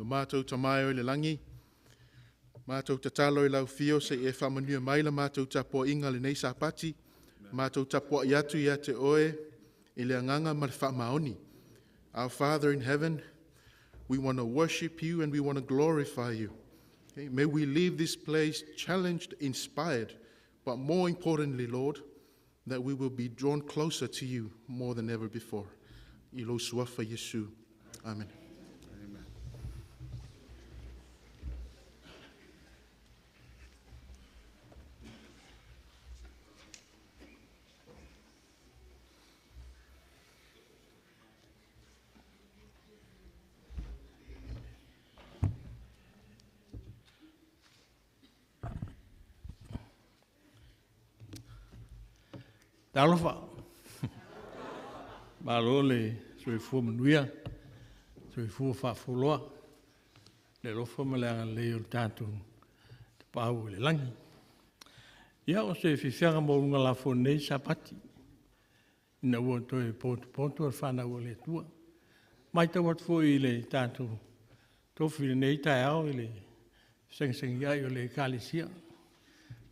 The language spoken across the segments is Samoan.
Lo mātou tamae o le langi, mātou tatalo i lau fio se e whamanua mai la mātou tapua inga le nei sapati, mātou tapua i atu ia te oe i le anganga ma le whaamaoni. Our Father in heaven, we want to worship you and we want to glorify you. Okay? May we leave this place challenged, inspired, but more importantly, Lord, that we will be drawn closer to you more than ever before. I lo suafa Yesu. Amen. Amen. Talofa. Malo le soifua manuia, soifua faafualoa, le alofa ma le agalelei o le tatou Tapaau i le lagi. Ia, o se fiafiaga maualuga lafoa i lenei Sapati, ina ua toe potopoto le fanau a le Atua. E matau atu foi i le tatou tofi i lenei taeao i le fesegisegi ai o le Ekalesia,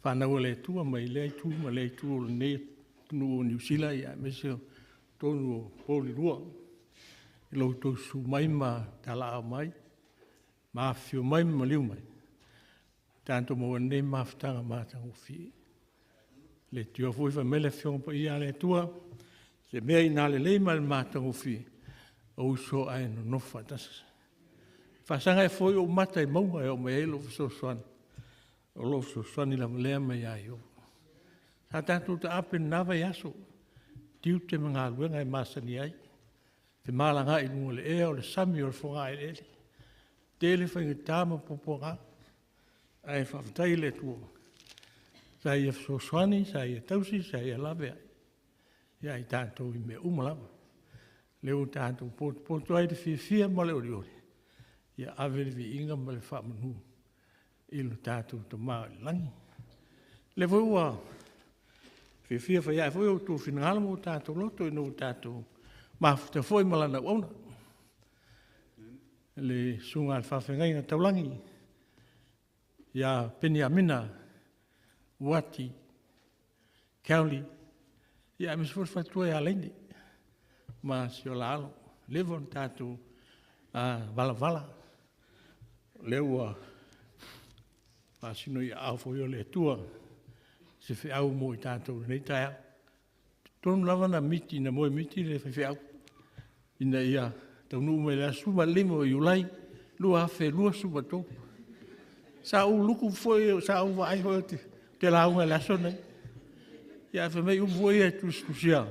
fanau a le Atua mai lea itu ma lea itu o lenei atunuu o Niu Sila, aemaise o totonu o Pouli 2 i lo outou susu mai ma talaaao mai, ma afifio mai ma maliu mai, tatou maua ai lenei mafutaga matagofie. Le leitioa foi fai mai le Afioga Paia a le Atua, se mea ina lelei ma le matagofie, o uso ae nonofo faatasi. E faasaga ea foi ou mata i mauga e oo mai ai lou fesoasoani, o lou fesoasoani lava lea mai ia Ieova. Sa tatou taape i lena vaiaso tiute ma galuega e masani ai, femalagaai i luga o le ea, o le sami, o le fogaeleele, tele faigata ma puapuaga, ae faafetai i le Atua sa Ia fesoasoani, sa Ia tausi, sa Ia laveai ia i tatou i mea uma lava. O lea ua tatou potopoto ai i le fiafia ma le olioli, ia ave le viiga ma le faamanu i lo tatou Tama i le lagi. O lea foi ua fiafia faiae foi outou finagalo ma o tatou loto ina ua tatou mafuta foi ma Lana auauna, le susuga i le faafeagaiga taulagi ia Peniamina Uati Kelly, aemaise foi le faletua ia Laine ma si o la alo. Ua leva ona tatou valavala, o lea ua faasino i aao foi o le Atua se feau mo i tatou i lenei taeao. E talitonu lava na moe miti le faifeau ina ia taunuu mai i le aso 15 o Iulai 2023. Sa ou luku foi, sa ou vaai foi ou te lauga i le aso lenei, ae fai mai upu foi ia e tusitusia,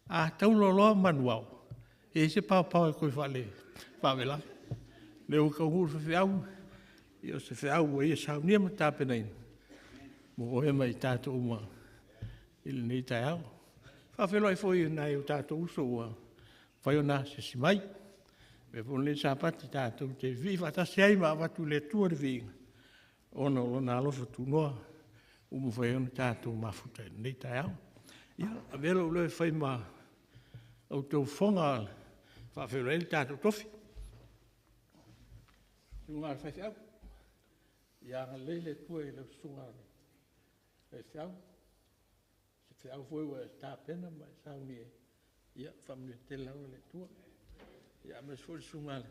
a taula loa manuvao, e i ai se paopao e toe faalavelave. O lea ua taunuu le faifeau, ia o se feau ua ia saunia ma tapenaina mo oe ma i tatou uma i lenei taeao. E faafeiloai foi i nai o tatou uso ua mafai ona asiasi mai. Avea foi lenei Sapati tatou te vivii faatasi ai ma avatu i le Atua le viiga ona o Lona alofa tunoa ua mafai ai ona tatou mafuta i lenei taeao. Ia, avea lou leo e fai ma outou fofoga e faafeiloai ai le tatou tofi. Le susuga i le faifeau, ia agalelei le Atua i lau susuga i le faifeau, o se feau foi ua e tapena ma e saunia, ia faamanuia tele lava le Atua. Aemaise foi le susuga i le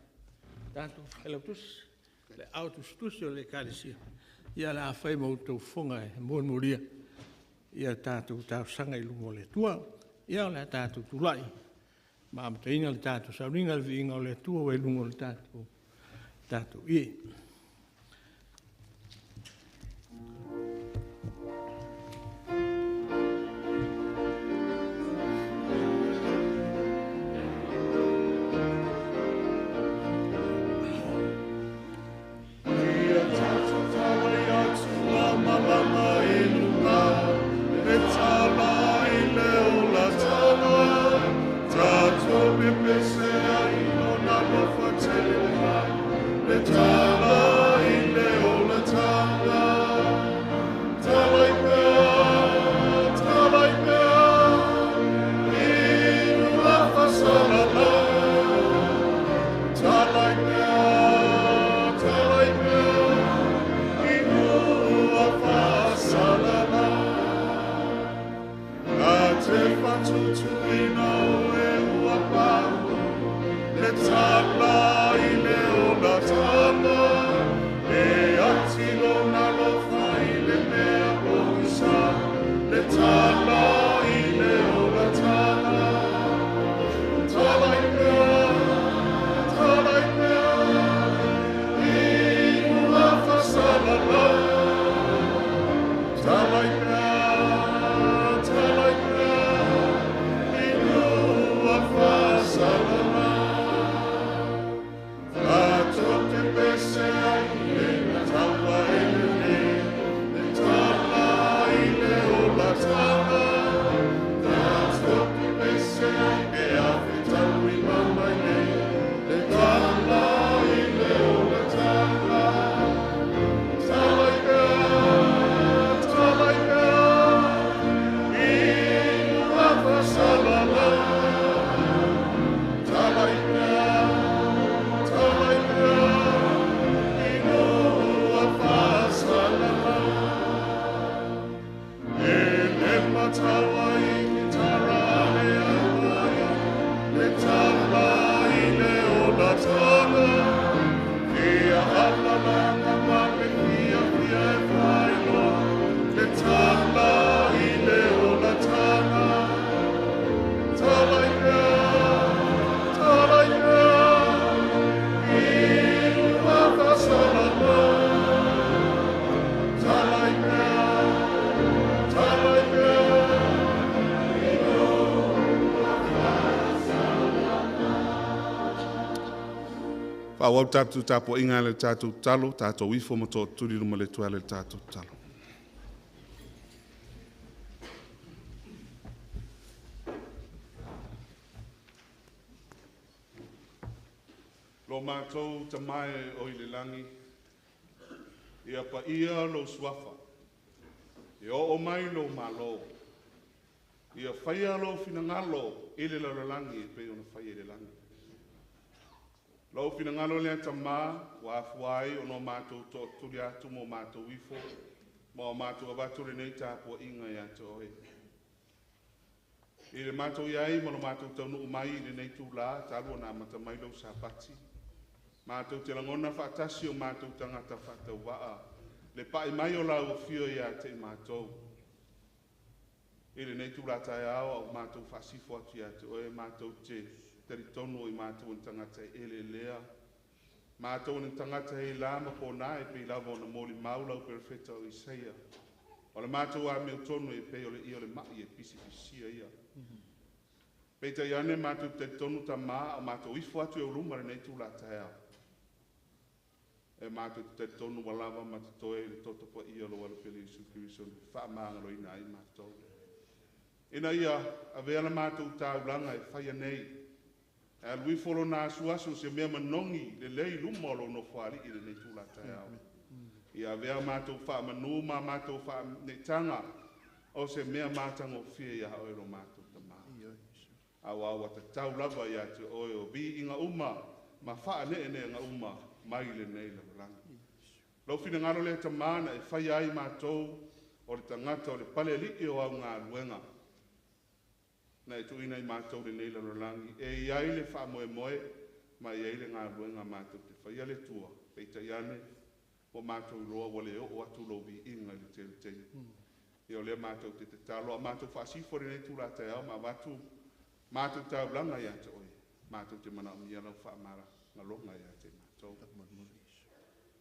tatou Failautusi, le aao tusitusi o le Ekalesia, ia o le a fai ma outou fofoga e molimolua a tatou talosaga i luma o le Atua. Ia o le a tatou tulai ma amataina le tatou sauniga i le viiga o le Atua ua i luga o tatou ie. Ia tatou talai atu a malama i luga, le tala i le olataga, tatou pepese ai lona alofa tele mai, le tala i le olataga. Talai pea, talai pea, i luga fasalala. Talai pea, Pa au tatou tapuaiga le tatou talo, tatou ifo ma tootuli luma le tua le tatou talo. Lo mātou tamae o i le langi, ia paia lo suafa, ia o mai lo malo, ia whaia lo finangalo i le lalolagi e pei ona whaia i le langi. Lau finangalo lea tamā, ua afuai o no mātou tootuli atu mo mātou ifo, ma o mātou avatu lenei tapuaiga ia te oe. I le mātou iai ma lo mātou taunuu mai i lenei tūlā, talu ona amata mai lau Sapati. Mātou te langona whaatasi o mātou tangata whaatauwaa, le pai mai o lau afio ia te mātou. I lenei tūlā taeao au mātou whaasifo atu ia te oe, mātou te taritonu i mātou ni tangata e ele lea. Mātou ni tangata e la ma pōna e pei lava o na mōli mau lau perfeta o Isaia. O le mātou a mea tonu e pei o le ia o le mai e pisi pisia ia. Peita iane mātou taritonu ta mā o mātou ifo atu e uluma lenei tūlā taeao. E mātou taritonu walava ma te toe le toto pa ia lo wala pele Isu Keriso whaamangalo ina ai mātou. Ina ia avea la mātou tāulanga e whaia nei. E alui folo nā asuasu se mea manongi le lei luma o lo nofo ali i lenei tūlā taeao. Ia avea mātou whaamanu ma mātou whaanetanga o se mea mātango fia ia oe lo mātou tamā. Awa awa tatau lava ia te oe o vi inga uma ma whaanee nga uma mai lenei lalolagi. Lau finangalo lea tamana e whai ai mātou o le tangata o le pale alii o au ngā luenga. Na e tuina i mātou lenei lalolagi. E iai le whaamoemoe ma iai le ngā luenga mātou te whaia le tua. Peita iane o mātou loa wale o atu lo vi inga i le tele tele. Ia o lea mātou te te talo a mātou whaasifo lenei tūlā taeao ma watu mātou taulanga ia te oe. Mātou te mana o mia lau whaamara ngalonga ia te mātou.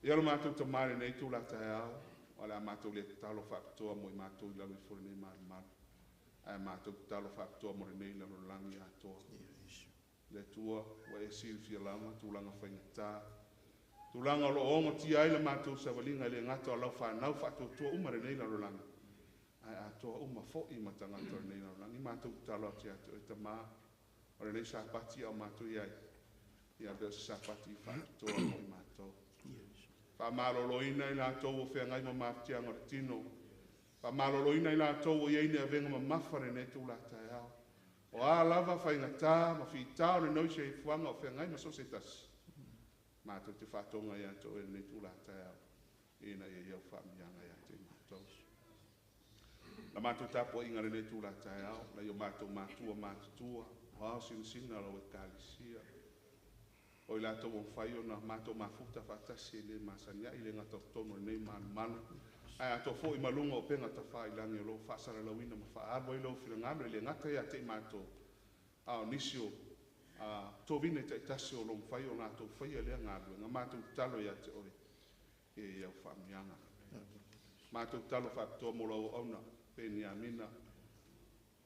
Ia lo mātou te mare nei tūlā taeao, o le a mātou le talo whaapitoa mo i mātou i lalo i fore nei marumaru. Ae mātou te talo whaapitoa mo le nei lalo langi atoa. Le tua, wa e silfia lama, tūlanga whaingatā. Tūlanga o lo ongo tia ai le mātou sawalinga i le ngata o lau whanau whaatotua uma le nei lalo langi. Ae atoa uma fo'i matangata o le nei lalo langi. Mātou te talo ati atu e tamā, o le nei sapati au mātou iai. Ia beo se sapati i whaatoa mo i mātou. Whamaloloina i lātou o whengai ma maftianga o le tino. Whamaloloina i lātou o iaine a venga ma mawhare nei tūlā taeao. O a lava whaingatā, ma whitā o le noise i fuanga o whengai ma so se tasi. Mātou te whaatonga ia tō e nei tūlā taeao. Ina ia iau whaamianga ia te mātou. La mātou tāpua inga le nei tūlā taeao. La io mātou mātua mātutua. O ao sinasina lau e kalisia. O i lātou o whai o nā mātou mafuta whaatasi e le masania i le ngata o tono nei manu manu. Ai ato fo i malunga o penga ta whai langi o lo whaasara lauina ma whaarua i lau whirangalo i le ngata ia te mātou. A o nisi o tōvine te itasi o lo mwhai o ngā tō whai a lea ngā rua. Ngā mātou talo ia te oe e iau whaamianga. Mātou talo whaapitoa mō lau auna, pēni amina.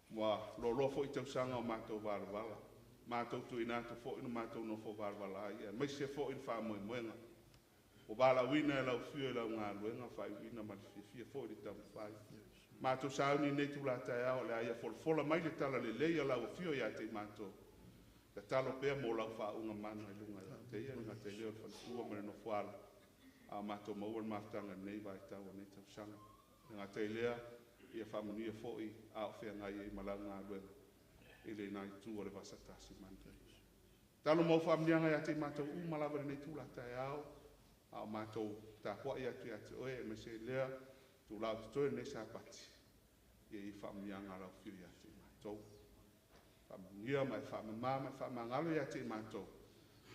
Mua loloa fo i tausanga o mātou wārawala. Mātou tu ina atu fo ina mātou no fo wārawala ai. E mai se fo ina whaamoemoenga. O wāla wina e lau whio e lau ngā luenga, whai wina ma le whiwhia fo i le taumawhai. Mātou sauni nei tū lā taeao le aia folafola mai le tala le lei a lau whio ia te mātou. Ka talo pea mō lau whaunga mana i lunga ia te ia, ngā te leo le whanatua ma le nofoala. A mātou maua le mafutanga nei vai tau nei tausanga. Ngā te lea ia whaamanuia fo i a o whea ngai e malau ngā luenga. I le nai tū o le vasatasi mana. Talo mau whaamnianga ia te mātou umalawa nei tū lā taeao. A o mātou tāpua ia tu ia te oe, e me se lea, tū lau te toe nei sapati. Ia i whaamnianga lau whiu ia te mātou. Whaamania mai whaamama mai whaamangalo ia te mātou.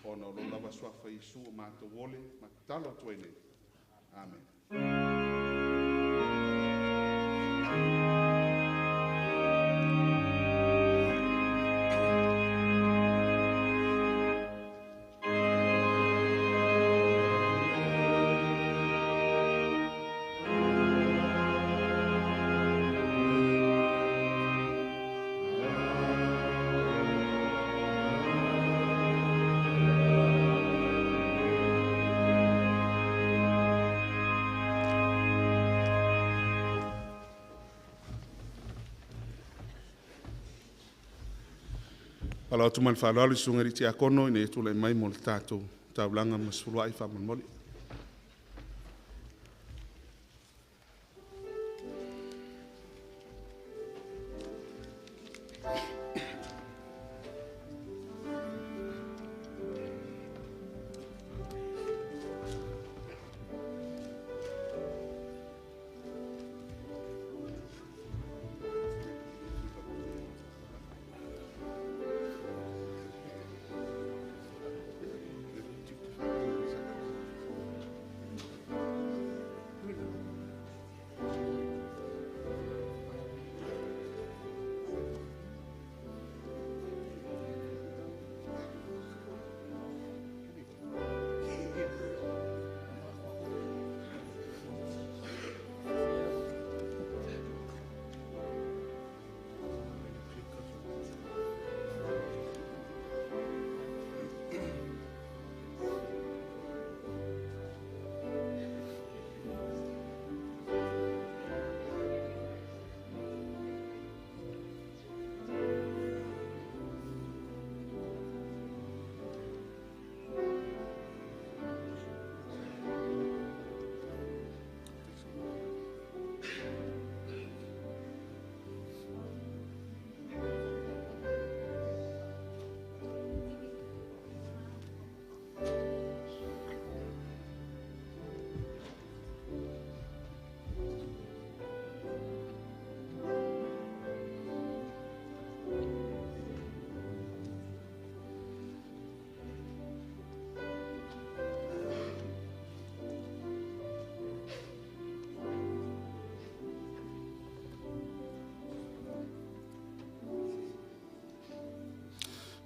Ona o lo lava suafa Isu o mātou ole, ma talo toe nei. Amen. Faaloalo atu ma le faaaloalo i le Susuga i le Tiakono ina ia tulai mai mo le tatou taulaga ma sefuluai faamolemole.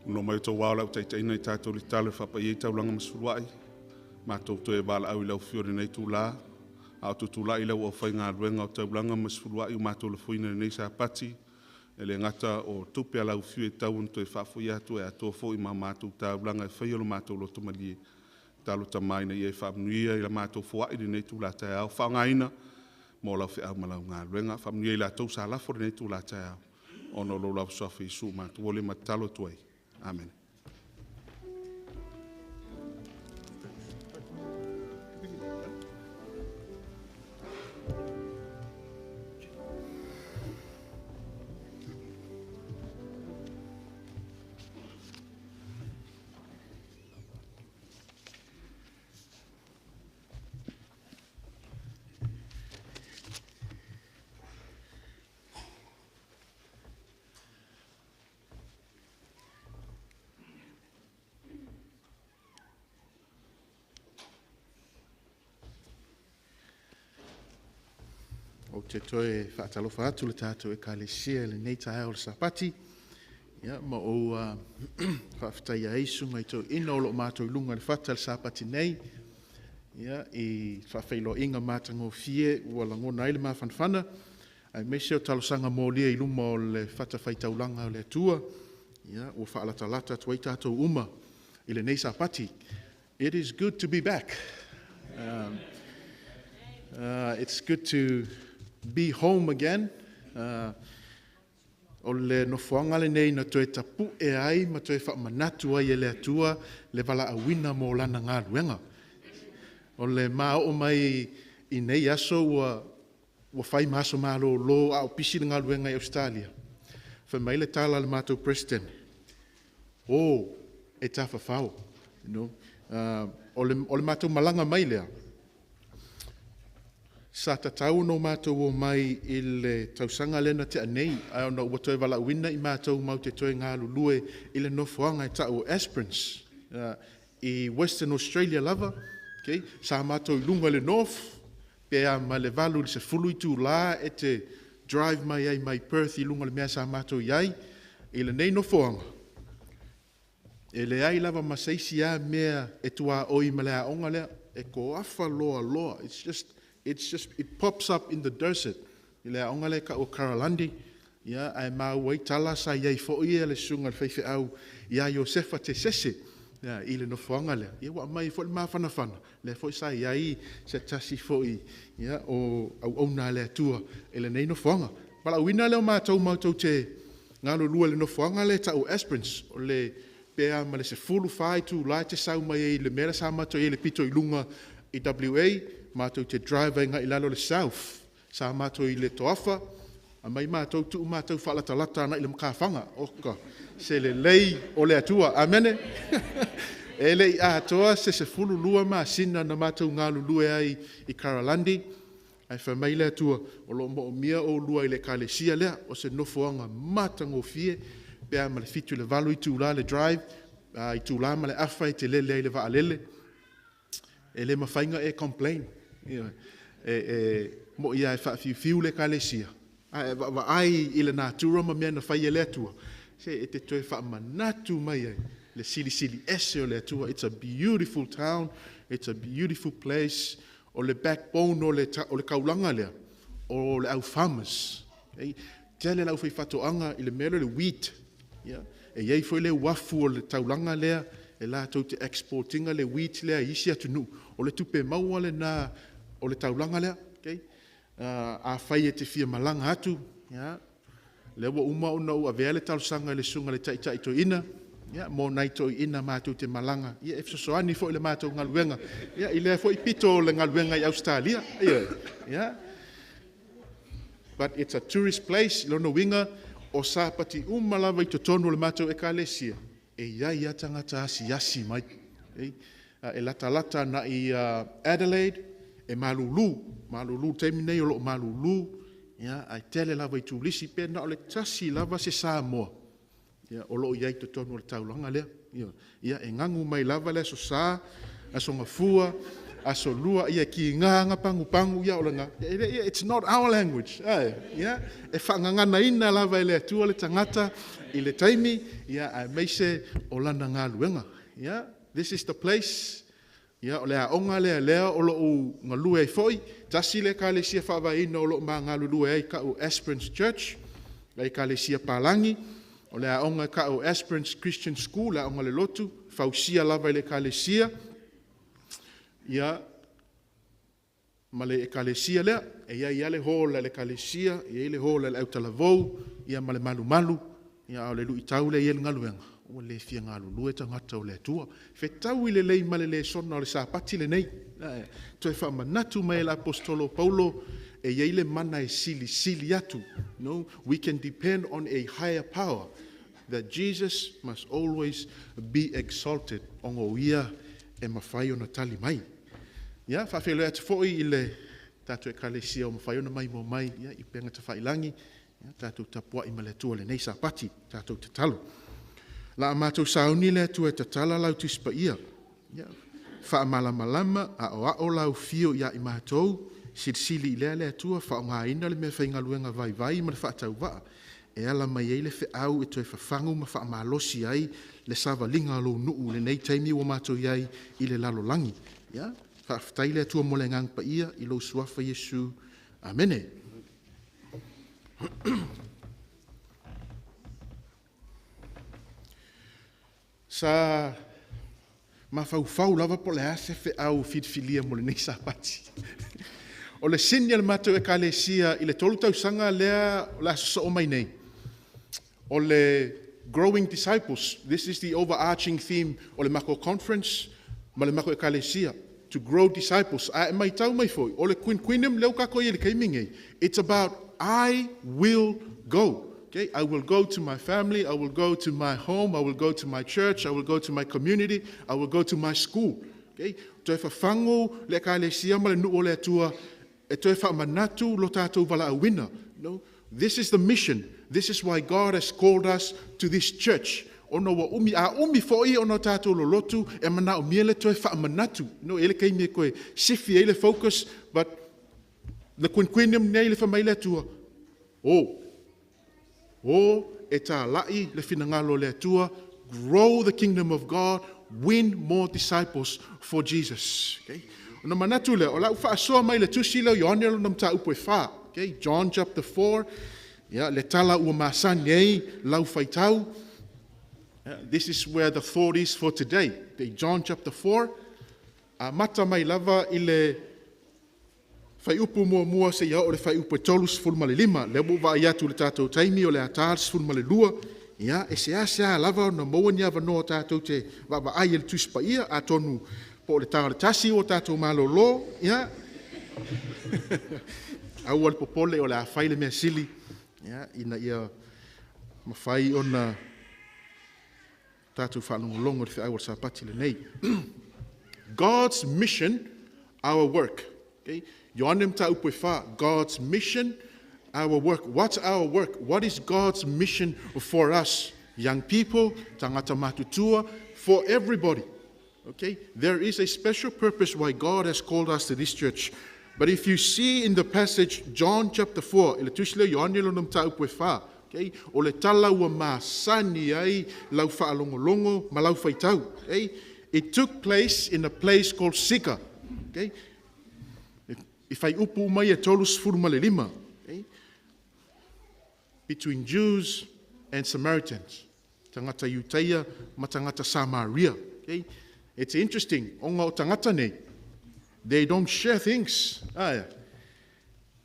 No mai outou ao lau taitaiina i tatou le talo e faapaia ai taulaga ma sefuluai, matou toe valaau i lau afio i lenei itula, a o tutulai lau aufaigaluega o taulaga ma sefuluai ua matou lafoina i lenei Sapati, e le gata o tupe a lau afio e tatau ona toe faafoi atu e atoa foi ma matou taulaga e faia lo matou loto malie, talo tama ina ia e faamanuia i le matou foai i lenei itula taeao, faaaogaina mo lau feau ma lau galuega. Faamanuia i latou sa lafo i lenei itula taeao, ona o lo o suafa Iesu matou le matalo atu ai. Amene. Ou te toe faatalofa atu i le tatou Ekalesia i lenei taeao o le Sapati, ia, ma ou faafetaia ai susuga i toeaiina o lo o matou i luga o le fata i le Sapati nei, ia, i faafeiloaiga matagofie ua lagona ai le mafanafana, aemaise o talosaga molia i luma o le fatafaitaulaga o le Atua, ia, ua faalatalata atu ai tatou uma i lenei Sapati. It is good to be back. It's good to be home again. O le nofoaga lenei na toe tapu'e ai ma toe faamanatu ai e le Atua le valaauina mo Lana galuega. O le ma oo mai i nei aso ua fai ma aso malolo a o pisi le galuega i Ausetalia, fai mai le tala a le matou Peresetene, o e tafafao. O le matou malaga mai lea, sa tatau ona matou omai i le tausaga lea na tea nei, ae ona ua toe valaauina i matou matou te toe galulue i le nofoaga e tau o Esperance, i Western Australia lava, okay? Sa matou i luga i le North, pe a ma le 8 i le 10 itula e te drive mai ai mai Perth i luga o le mea sa matou i ai, i lenei nofoaga, e leai lava ma se isi lava mea e tuaoi ma le aoga lea, e toafa loaloa. It's just, it pops up in the desert. I le aoga lea e tau o Karalandi, ia, ae maua ai tala sa i ai foi le susuga i le faifeau ia Iosefa Tesese, ia, i le nofoaga lea. Ia, ua aumai foi le mafanafana, lea foi sa i ai se tasi foi, ia, o auauna a le Atua i lenei nofoaga. Valaauina lea o matou matou te galulue i le nofoaga lea e tau o Esperance, o le pe a ma le 14 itula e te sau mai ai i le mea lea sa matou i ai i le pito i luga i WA, matou te drive ai agai i lalo i le South. Sa matou i le Toafa, aumai matou tuu matou faalatalata agai i le matafaga. Oka, se lelei o le Atua. Amene. E le i atoa se 12 masina na matou galulue ai i Karalandi, ae fai mai le Atua, o lo o moomia oulua i le ekalesia lea. O se nofoaga matagofie, pe a ma le 7 i le 8 itula le drive, itula ma le afa e te lele ai i le vaalele. E le mafai ona e complain. Ioe. E moni lava e faafiufiu le ekalesia, ae a e vaavaai i le natura ma mea na fai e le Atua, se e te toe faamanatu mai ai le Silisili Ese o le Atua. It's a beautiful town, it's a beautiful place. O le backbone o le taulaga lea, o le au farmers. E tele le aufaifaatoaga i le mea lea o le wheat. E i ai foi le uafu o le taulaga lea e latou te export ina le wheat lea i isi atunuu. O le tupe maua lena o le taulaga lea. Okay? Afai e te fia malaga atu, ia, lea ua uma ona ou avea le talosaga i le susuga i le Taitai Toeaina, ia, mo nai toeaiina matou te malaga, ia, e fesoasoani foi i le matou galuega, ia, i lea foi pito o le galuega i Ausetalia. Ia, but it's a tourist place, lona uiga, o Sapati uma lava i totonu o le matou ekalesia, e i ai lava tagata asiasi mai. E latalata agai i Adelaide, e malulu, malulu i le taimi lenei o lo o malulu, ia, ae tele lava i turisi, pe na o le tasi lava se Samoa o lo o i ai i totonu o le taulaga lea. Ia, e gagu mai lava le Aso Sa, Aso Gafua, Aso Lua, ia e kiga lava pagupagu, ia o le it's not our language. Ia, e faagaganaina lava e le Atua le tagata i le taimi, ia, aemaise o lana galuega. Ia, this is the place. Ia, o le aoga lea lea o lo o galue ai foi. Tasi le ekalesia faavaeina o lo o ma galulue ai tau Esperance Church, le ekalesia Palagi. O le aoga tau Esperance Christian School, le aoga le lotu, fausia lava e le ekalesia. Ia, ma le ekalesia lea. E i ai lava le hall a le ekalesia, e i ai le hall a le autalavou, ia ma le malumalu. Ia, a o le luitau lea e i ai le galuega, ua le fia galulue tagata o le Atua. Fetaui lelei ma le lesona o le Sapati lenei. Toe faamanatu mai e le Aposetolo Paulo, e i ai le mana e silisili atu. No, we can depend on a higher power that Jesus must always be exalted, ona o ia e mafai ona tali mai. Ia, faafeiloai atu foi i le tatou ekalesia o mafai ona maimoa mai, ia, i upega tafailagi, ia, tatou tapuai ma le Atua i lenei Sapati, tatou tatalo. La a matou sauni le Atua e tatala lau Tusi Paia. Ia, faamalamalama, aoao lau fio ia i matou, silisili i lea le Atua, faaaogaina le mea faigaluega vaivai ma le faatauvaa, e ala mai ai le feau e toe fafagu ma faamalosi ai le savaliga a lou nuu i lenei taimi ua matou i ai i le lalolagi. Ia, faafetai le Atua mo le Agaga Paia i lou suafa Iesu. Amene. Sa mafaufau lava po o le a se feau filifilia mo lenei Sapati. O le sini a le matou ekalesia i le 3 tausaga lea o le a sosoo mai nei, o le Growing Disciples. This is the overarching theme o le matou conference ma le matou ekalesia, to grow disciples. Ae matau mai foi, o le quinquennium lea ua tatou i ai i le taimi nei, it's about I will go. Okay? I will go to my family, I will go to my home, I will go to my church, I will go to my community, I will go to my school. Okay? Toe fafagu le ekalesia ma le nuu o le Atua, e toe faamanatu lo tatou valaauina. No? This is the mission. This is why God has called us to this church. Ona ua umi, a umi foi ona tatou lolotu, e manaomia le toe faamanatu. No, e le taimi e toe sifi ai le focus, but le quinquennium nei le fai mai le Atua, o e talai le finagalo o le Atua, grow the kingdom of God, win more disciples for Jesus. Okay? Ona manatu lea, o lau faasoa mai le tusi lea o Ioane lona mataupu e 4. Okay? John chapter 4, ia, le tala ua masani ai lau faitau. This is where the thought is for today. Okay? John chapter 4, amata mai lava i le fuaiupu 1 seia oo i le fuaiupu e 35. Lea ua ou vaai atu i le tatou taimi o le a ta le 12, ia, e seasea lava ona maua ni avanoa tatou te vaavaai ai i le Tusi Paia. Atonu po o le ta o le 1 ua tatou malolo, ia, aua le popole o le a fai le mea sili ina ia mafai ona tatou faalogologo i le feau o le Sapati lenei. God's mission, our work. Okay? Ioane Mataupu e 4, God's mission, our work. What's our work? What is God's mission for us? Young people, tagata matutua, for everybody. Okay? There is a special purpose why God has called us to this church. But if you see in the passage, John chapter 4, i le tusi lea Ioane lona mataupu e 4, okay? O le tala ua masani ai lau faalogologo ma lau faitau. Okay? It took place in a place called Sychar. Okay? I fuaiupu uma ia e 35. Okay? Between Jews and Samaritans. Tagata Iutaia ma tagata Samaria. Okay? It's interesting. Ona o tagata nei, they don't share things. Ah, yeah.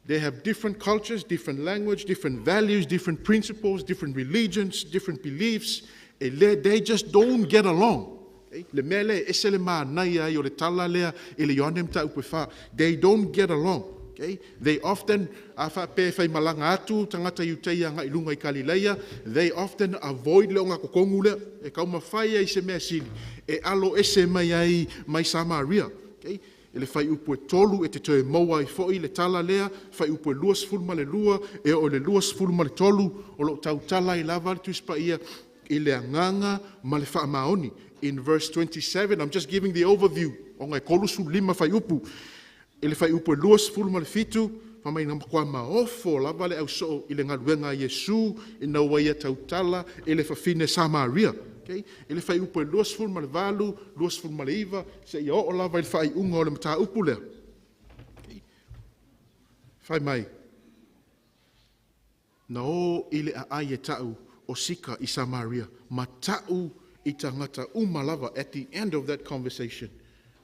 They have different cultures, different language, different values, different principles, different religions, different beliefs. E le, they just don't get along. Okay? Le mea lea, ese le manaia ai o le tala lea i le Ioane mataupu e 4. They don't get along. Okay? They often, a faapea e faimalaga atu tagata Iutaia agai i luga i Kalileia, they often avoid le ogatotonu lea. E taumafai ai se mea sili, e alo ese mai ai mai Samaria. Okay? I le fuaiupu e 3 e te toe maua ai foi le tala lea, fuaiupu e 22 e oo i le 23, o loo tautala ai lava le Tusi Paia i le agaga ma le faamaoni. In verse 27, I'm just giving the overview, ona e 35 fuaiupu. I le fuaiupu e 27, fai mai na matua maofo lava le ausoo i le galuega a Iesu ina ua ia tautala i le fafine Samaria. Okay? I le fuaiupu e 28, 29, seia oo lava i le faaiuga o le mataupu lea. Okay? Fai mai, na o i le aai e tau o Sika i Samaria, ma tau i tagata uma lava. At the end of that conversation,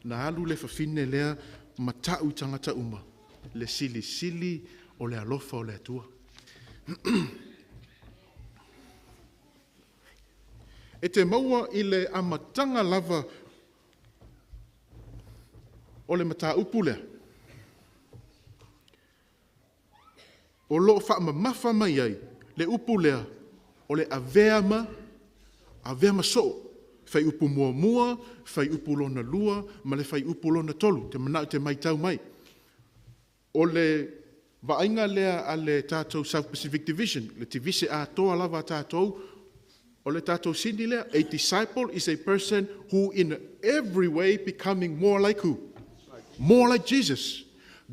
na alu le fafine lea ma tau i tagata uma, le silisili o le alofa o le Atua. E te maua i le amataga lava o le mataupu lea, o loo faamamafa mai ai le upu lea o le avea ma avea ma soo. Fuaiupu 1, fuaiupu lona 2, ma le fuaiupu lona 3. Te manao te maitau mai. O le vaaiga lea a le tatou South Pacific Division, le divise atoa lava a tatou, o le tatou sini lea, a disciple is a person who in every way becoming more like who? More like Jesus.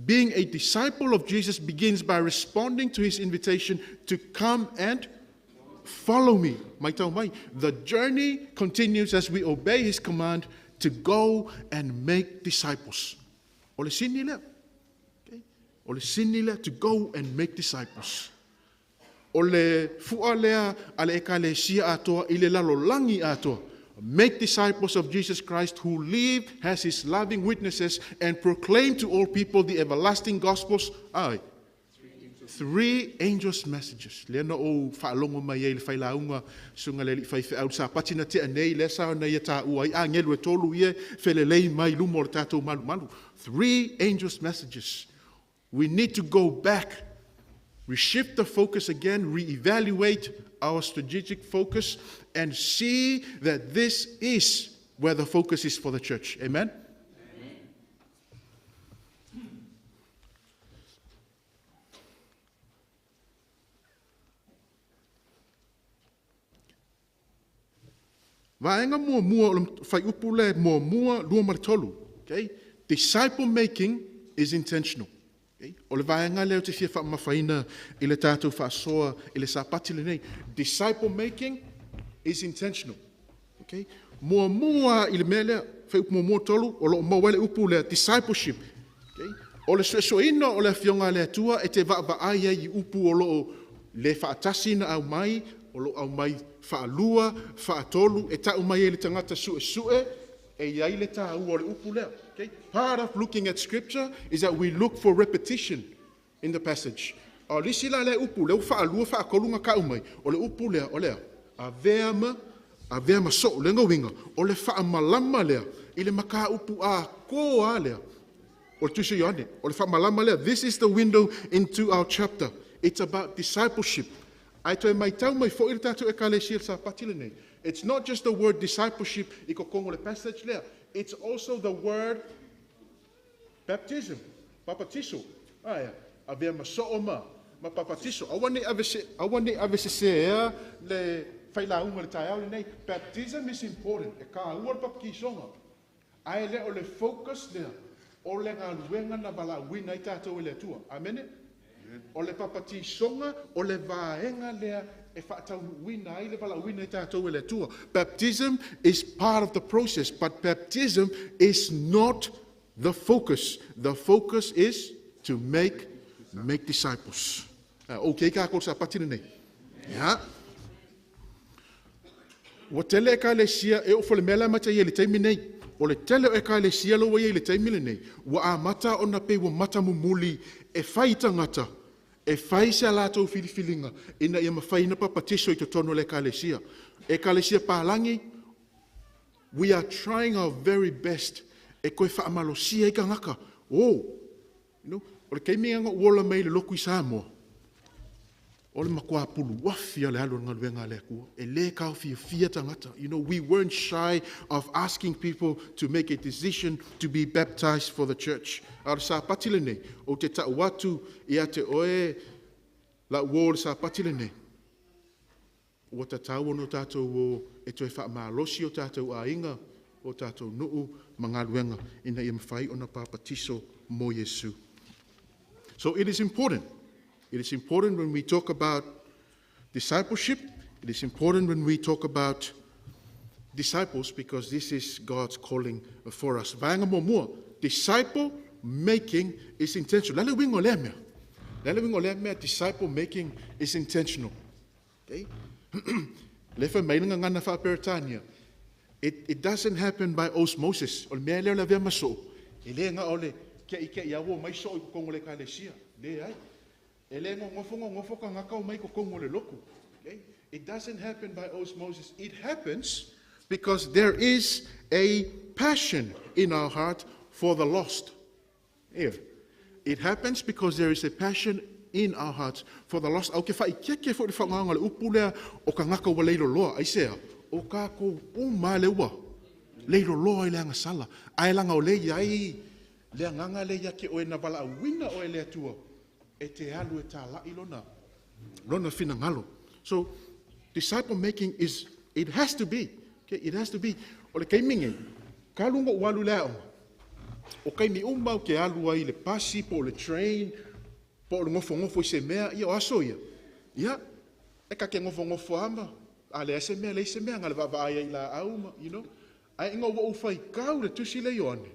Being a disciple of Jesus begins by responding to his invitation to come and follow me. Maitau mai. The journey continues as we obey his command to go and make disciples. O le sini lea. Okay? O le sini lea, to go and make disciples. O le fua lea a le ekalesia atoa i le lalolagi atoa. Make disciples of Jesus Christ who live as his loving witnesses and proclaim to all people the everlasting gospels. Ai. Three angels' messages. Lea na ou faalogo mai ai le failauga suga le alii faifeau Sapati na tea nei, lea sa ona ia taua ai agelu e tolu ia felelei mai luma o le tatou malumalu. Three angels' messages. We need to go back. We shift the focus again, reevaluate our strategic focus, and see that this is where the focus is for the church. Amen? Vaega muamua o le fuaiupu le 1, 2 ma le 3. Okay? Disciple making is intentional. Okay? O le vaega lea ou te fia faamamafaina i le tatou faasoa i le Sapati lenei. Disciple making is intentional. Okay? Muamua i le mea lea, fuaiupu 1, 3, o loo maua ai le upu lea, discipleship. Okay? O le suesueina o le afioga a le Atua e te vaavaai ai i upu o loo le faatasi na aumai, o loo aumai faalua, faatolu, e tau mai ai le tagata suesue. E iai le tāua o le upu lea. Okay? Part of looking at scripture is that we look for repetition in the passage. O lisi la le upu, le ua faalua faatolu na kau mai, o le upu lea, o lea, avea ma so, le ngawinga, o le faamalama lea, i le maka upu a ko a lea, o le tusi Ioane, o le faamalama lea. This is the window into our chapter. It's about discipleship. Ai toe mai tau mai fo i le tātou ekalesia le sapati le nei. It's not just the word discipleship i kokongo le passage lea. It's also the word baptism, papatiso. Aia, avea ma soo ma papatiso. Aua ne ave se se ea le whailaunga le taeao le nei. Baptism is important. E ka ua le papatisonga. Ai le o le focus lea. O le galuega na valaauina ai tātou e le Atua. Amene? O le papatisonga, o le vaega lea e faataunuuina ai le valaauina ai tātou e le Atua. Baptism is part of the process, but baptism is not the focus. The focus is to make disciples. Okay, ka ko sa pati nei. Ya. Ua tele ekalesia e o fo le mea mata i le taimi nei. O le tele o ekalesia lo ia i le taimi lenei. Ua amata ona pe ua mata mumuli e fai tangata. E fai se latou filifilinga ina ia mawhai na papatiso i totonu o le ekalesia. Ekalesia Palangi, we are trying our very best e koe whaamalosia i ka ngaka. Oh, o le keimi nga uola mai le loku i Samoa. O le makua pulu wafi o le alu ngaluenga le akua. E le kau fia fia tangata. We weren't shy of asking people to make a decision to be baptized for the church. A o le sapati le nei, o te tau atu i a te oe la uo le sapati le nei. Ua tatau ono tātou o e toe whaamalosi o tātou ainga, o tātou nuu mangaluenga ina ia mawhai ona papatiso mo Yesu. So it is important. It is important when we talk about discipleship. It is important when we talk about disciples because this is God's calling for us. Vaenga mua, disciple making is intentional. Lale wingo lea mea. Lale wingo lea mea, disciple making is intentional. Okay? Le fa mai nga ngana fa Peretania. It doesn't happen by osmosis. O le mea lea o le avea maso. E le nga o le kia i kia i awo mai so i kongo le kalesia. Le ai. E le ngofo ngofo ka ngaka o mai ko kongo le loku. Okay? It doesn't happen by osmosis. It happens because there is a passion in our heart for the lost. Here. It happens because there is a passion in our hearts for the lost. Au ke whai kia kia fo le whanganga le upu lea o ka ngaka ua leilo loa. Ai sea, o ka ko uma le ua. Leilo loa i le anga sala. Ai langa o le iai, le anganga le ia ke oe na wala awina o e le atua. E te alu e tā lai lona. Lona whina. So, disciple making is, it has to be. Okay, it has to be. O le keiminge, ka lungo ualu lea o. O kaimi umau ke alu ai le pasi, po le train, po le ngofo ngofo i se mea, ia o aso ia. Ia, e ka ke ngofo ngofo ama, a le ase mea, le ise mea, nga le vava ai la auma, you know. Ai inga ua ufai kau le tusi le Ioane.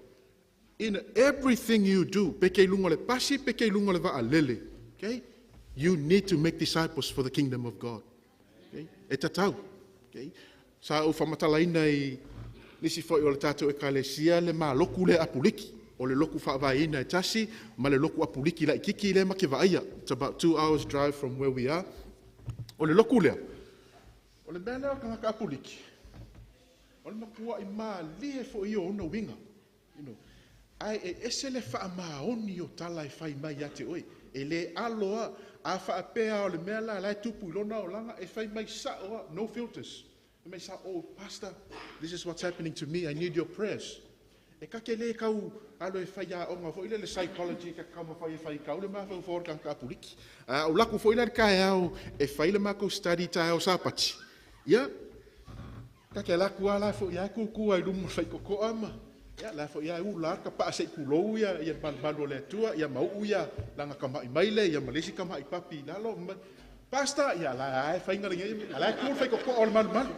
In everything you do, peke lungo le pasi, peke lungo le vaa lele. Okay? You need to make disciples for the kingdom of God. Okay? E tatau. Okay? Sa o whamatalaina i nisi foi o le tātou ekalesia le mā loku le apuliki. O le loku whaavaina e tasi, ma le loku apuliki la i kiki le ma ke vaia. It's about 2 hours drive from where we are. O le loku lea. O le mea lea o kangaka apuliki. O le makua i mā lie fo i o ona winga. You know. Ai e ese le whaamaoni o tala e whai mai ate oe. E le aloa a whaapea o le mea la lai tupu i lona o langa e whai mai sa oa, no filters. E mai sa, oh pastor, this is what's happening to me, I need your prayers. E kake le kau alo e whai a onga fo ile le psychology ka kau mawhai e whai kau le mawhau fo ka ka puliki. O laku fo ile kai au e whai le mako study tai au sapati. Ia, kake laku ala fo ia kuku ai lumu whai koko ama. Ia, la fo ia u la ka pa se kulou ia ia malu le atua ia mau ia langa ka mai maile ia malesi ka mai papi lalo. Pastor, ia la ai whai ngari ngai, la ku whai koko o le malu malu.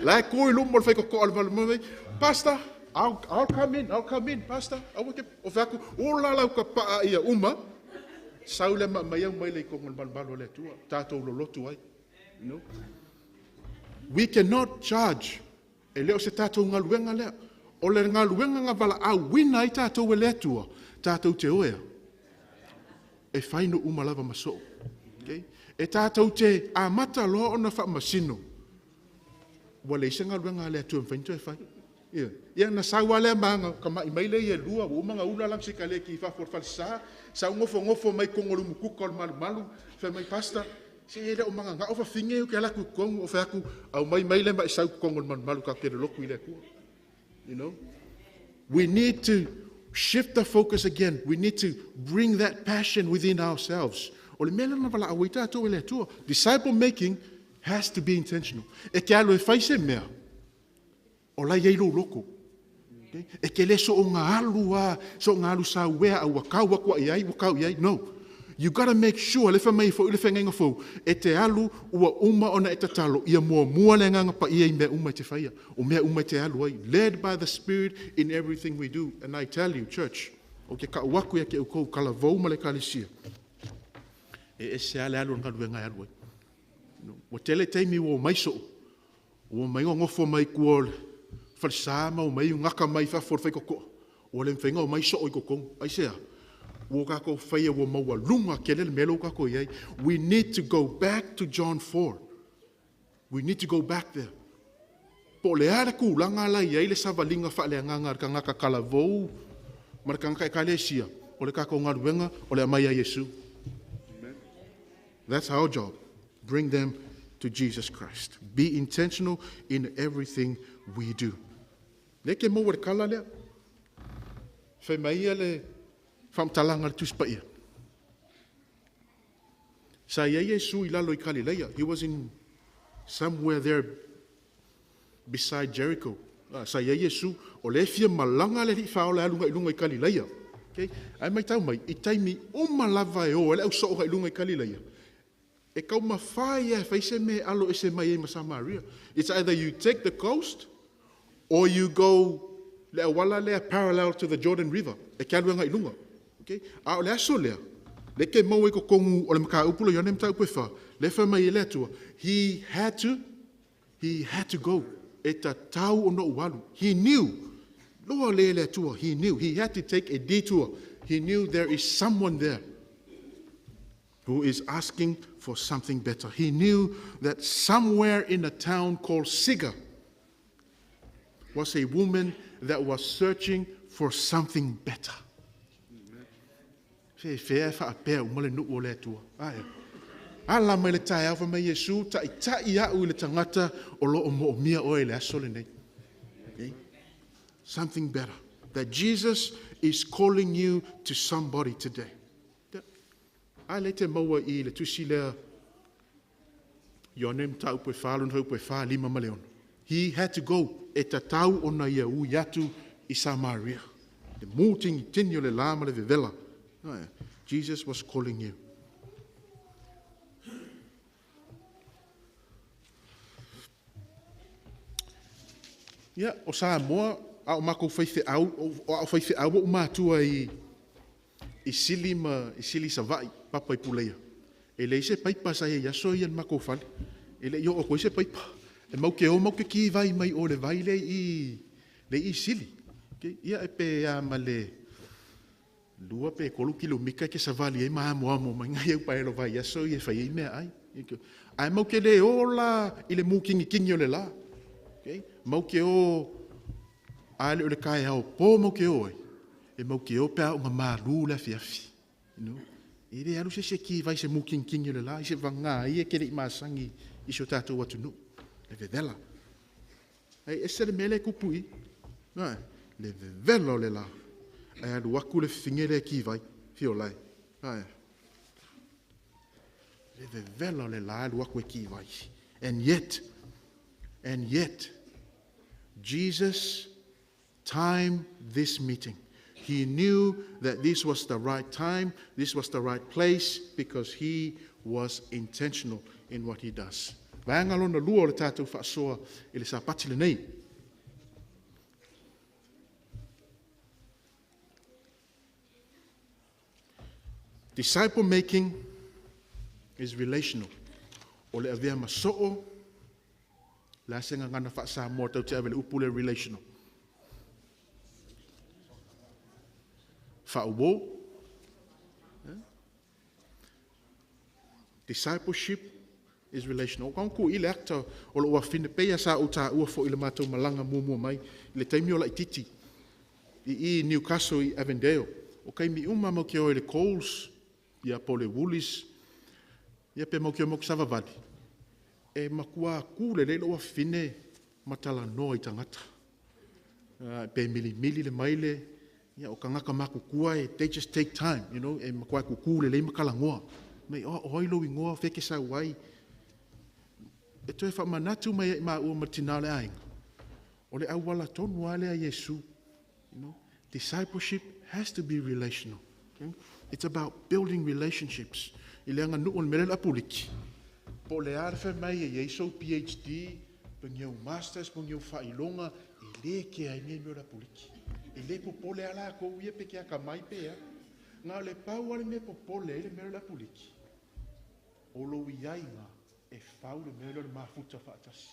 La ku i lumu whai koko o le malu malu. Pastor, I'll come in, I'll come in, pastor. Aua ke o whaku, o la lau ka paa ia uma, saule ma mai au mai le kongo le malu malu o le atua, tātou lolotu ai. You know? We cannot charge. E leo se tātou ngaluenga lea. O le galuega na valaauina ai tatou e le Atua, tatou te o ea, e fai nuu uma lava ma soo. Okay? E tatou te amata loa ona faamasino, ua leai se galuega a le Atua e mafai ona toe fai. Ia, ia na sau lava lea ma aga kama'i mai lea i elua, ua uma ona ula lana sikaleki i fafo o le falesa, sau nofonofo mai totonu o le umukuka o le malumalu, fai mai, Pastor, se e le o mananao fafine ou te alu atu i totonu, ou fai atu, aumai mai le ma e sau i totonu o le malumalu tatou te lolotu i le Atua. You know? We need to shift the focus again. We need to bring that passion within ourselves. O le mea lea na valaau ai tatou e le Atua. Disciple making has to be intentional. E te alu e fai se mea, o la e i ai lou loto. Okay? E te le soona alu lava, soona alu sauea a ua tau atu i ai, ua tau i ai. No. You gotta make sure, le fai mai foi le feagaiga fou, e te alu ua uma ona e tatalo, ia muamua le Agaga Paia i mea uma e te faia, o mea uma e te alu ai. Led by the Spirit in everything we do. And I tell you, church, ou te tau atu ia te outou, talavou ma le Ekalesia, e ese lava le alu o le galuega e alu ai. Ua tele taimi ua omai soo, ua omai nonofo mai tua o le falesa ma omai gata mai fafo o le faitotoa, ua le mafai ona omai soo i totonu. Aisea? Ua tatou faia ua maualuga tele le mea lea ua tatou i ai. We need to go back to John 4. We need to go back there. Po o le a le tulaga la e i ai le savaliga faaleagaga a le tagata talavou ma le tagata Ekalesia, o le tatou galuega o le aumai ia Iesu. That's our job. Bring them to Jesus Christ. Be intentional in everything we do. Le ke maua le kala lea. Fai mai ia le faamatalaga a le Tusi Paia. Sa i ai Iesu i lalo i Kalileia. He was in somewhere there beside Jericho. Sa i ai Iesu, o lea e fia malaga le Alii Faaola e alu agai i luga i Kalileia. Okay? Ae matau mai, i taimi uma lava e o ai le au soo agai i luga i Kalileia, e taumafai lava e fai se mea e alo ese mai ai ma Samaria. It's either you take the coast or you go le auala lea parallel to the Jordan River, e te alu agai i luga. Okay? A o le aso lea, lea e te maua i totonu o le mataupu lea o Ioane mataupu e 4, lea e fai mai ai le Atua, he had to go. E tatau ona ou alu. He knew. Loa le le Atua, he knew. He had to take a detour. He knew there is someone there who is asking for something better. He knew that somewhere in a town called Sychar was a woman that was searching for something better. Fe fea e faapea uma le nuu o le Atua. Ae. Ala mai le taeao fai mai Iesu, ta'itai a'u i le tagata o lo o mo'omia oe i le aso lenei. Okay? Something better. That Jesus is calling you to somebody today. A le te maua i le tusi lea Ioane mataupu e 4 lona fuaiupu e 4, 5 ma le 6. He had to go. E tatau ona ia ui atu i Samaria. Le mutigitigi o le la ma le vevela. Ae, Jesus was calling you. Ia, o Samoa, a o makou faifeau, o a o faifeau ou matua i Sili ma i Sili Sava'i, papa i Puleia. E leai se paipa sa i ai aso ia i le makou fale. E le i oo atu ai se paipa. E mau te o mau te ki vai mai o le vai le i Sili. Okay? Ia e pe a ma le 2 pe 3 kilomita ke savali ai ma amo amo mai ngai au paelo vai aso ia e fai ai meaai. Ae mau ke le o la i le mukigikingi o le la. Okay? Mau ke o a le o le kaeao po mau ke o ai. E mau ke o pe a o nga malu le afiafi. You know? E le alu se se ki vai se mukigikingi o le la, i se vagā ia ke le i masangi i si o tatou atunuu. Le vevela. Ai ese le mea le kupu i. Nae, le vevela o le la. Ai alu aku le fifine le ki vai, fio lai. Ae. Le vevela o le la alu aku e ki vai. And yet, Jesus timed this meeting. He knew that this was the right time, this was the right place, because he was intentional in what he does. Vaega lona lua o le tatou faasoa i le Sapati lenei. Disciple making is relational. O le avea ma soo, la se gagana faa-Samoa tau te ave le upu le relational. Faauo. Discipleship is relational. O ku i le akta o lo wafine pe ia sa uta ua fo i le mātou malanga mua mai le taimi o laititi i Newcastle i Avondale. O kaimi uma mau ke o le Coles, ia po le Woolies, ia pe mau ke o mau savavali. E makua kule le lo wafine matala noa i tangata. Pe mili mili le maile, ia o kangaka makukua e, they just take time, you know, e makua kukule le makala ngoa. Mai o oi lo ingoa feke sa wai. E toe whamanatu mai e ma ua matina le ainga. O le awala tonu alea Yesu. You know, discipleship has to be relational. Okay? It's about building relationships. I le anga nuu o le mele la puliki. Po le arwhe mai e Yesu PhD, pe ngeu masters, pe ngeu whailonga, e le ke ai nei mea la puliki. E le popole ala ko uia pe ke aka mai pe a. Ngā le pau ale mea popole e le mea la puliki. O lo iaiga e fau le mea le mafuta whaatasi.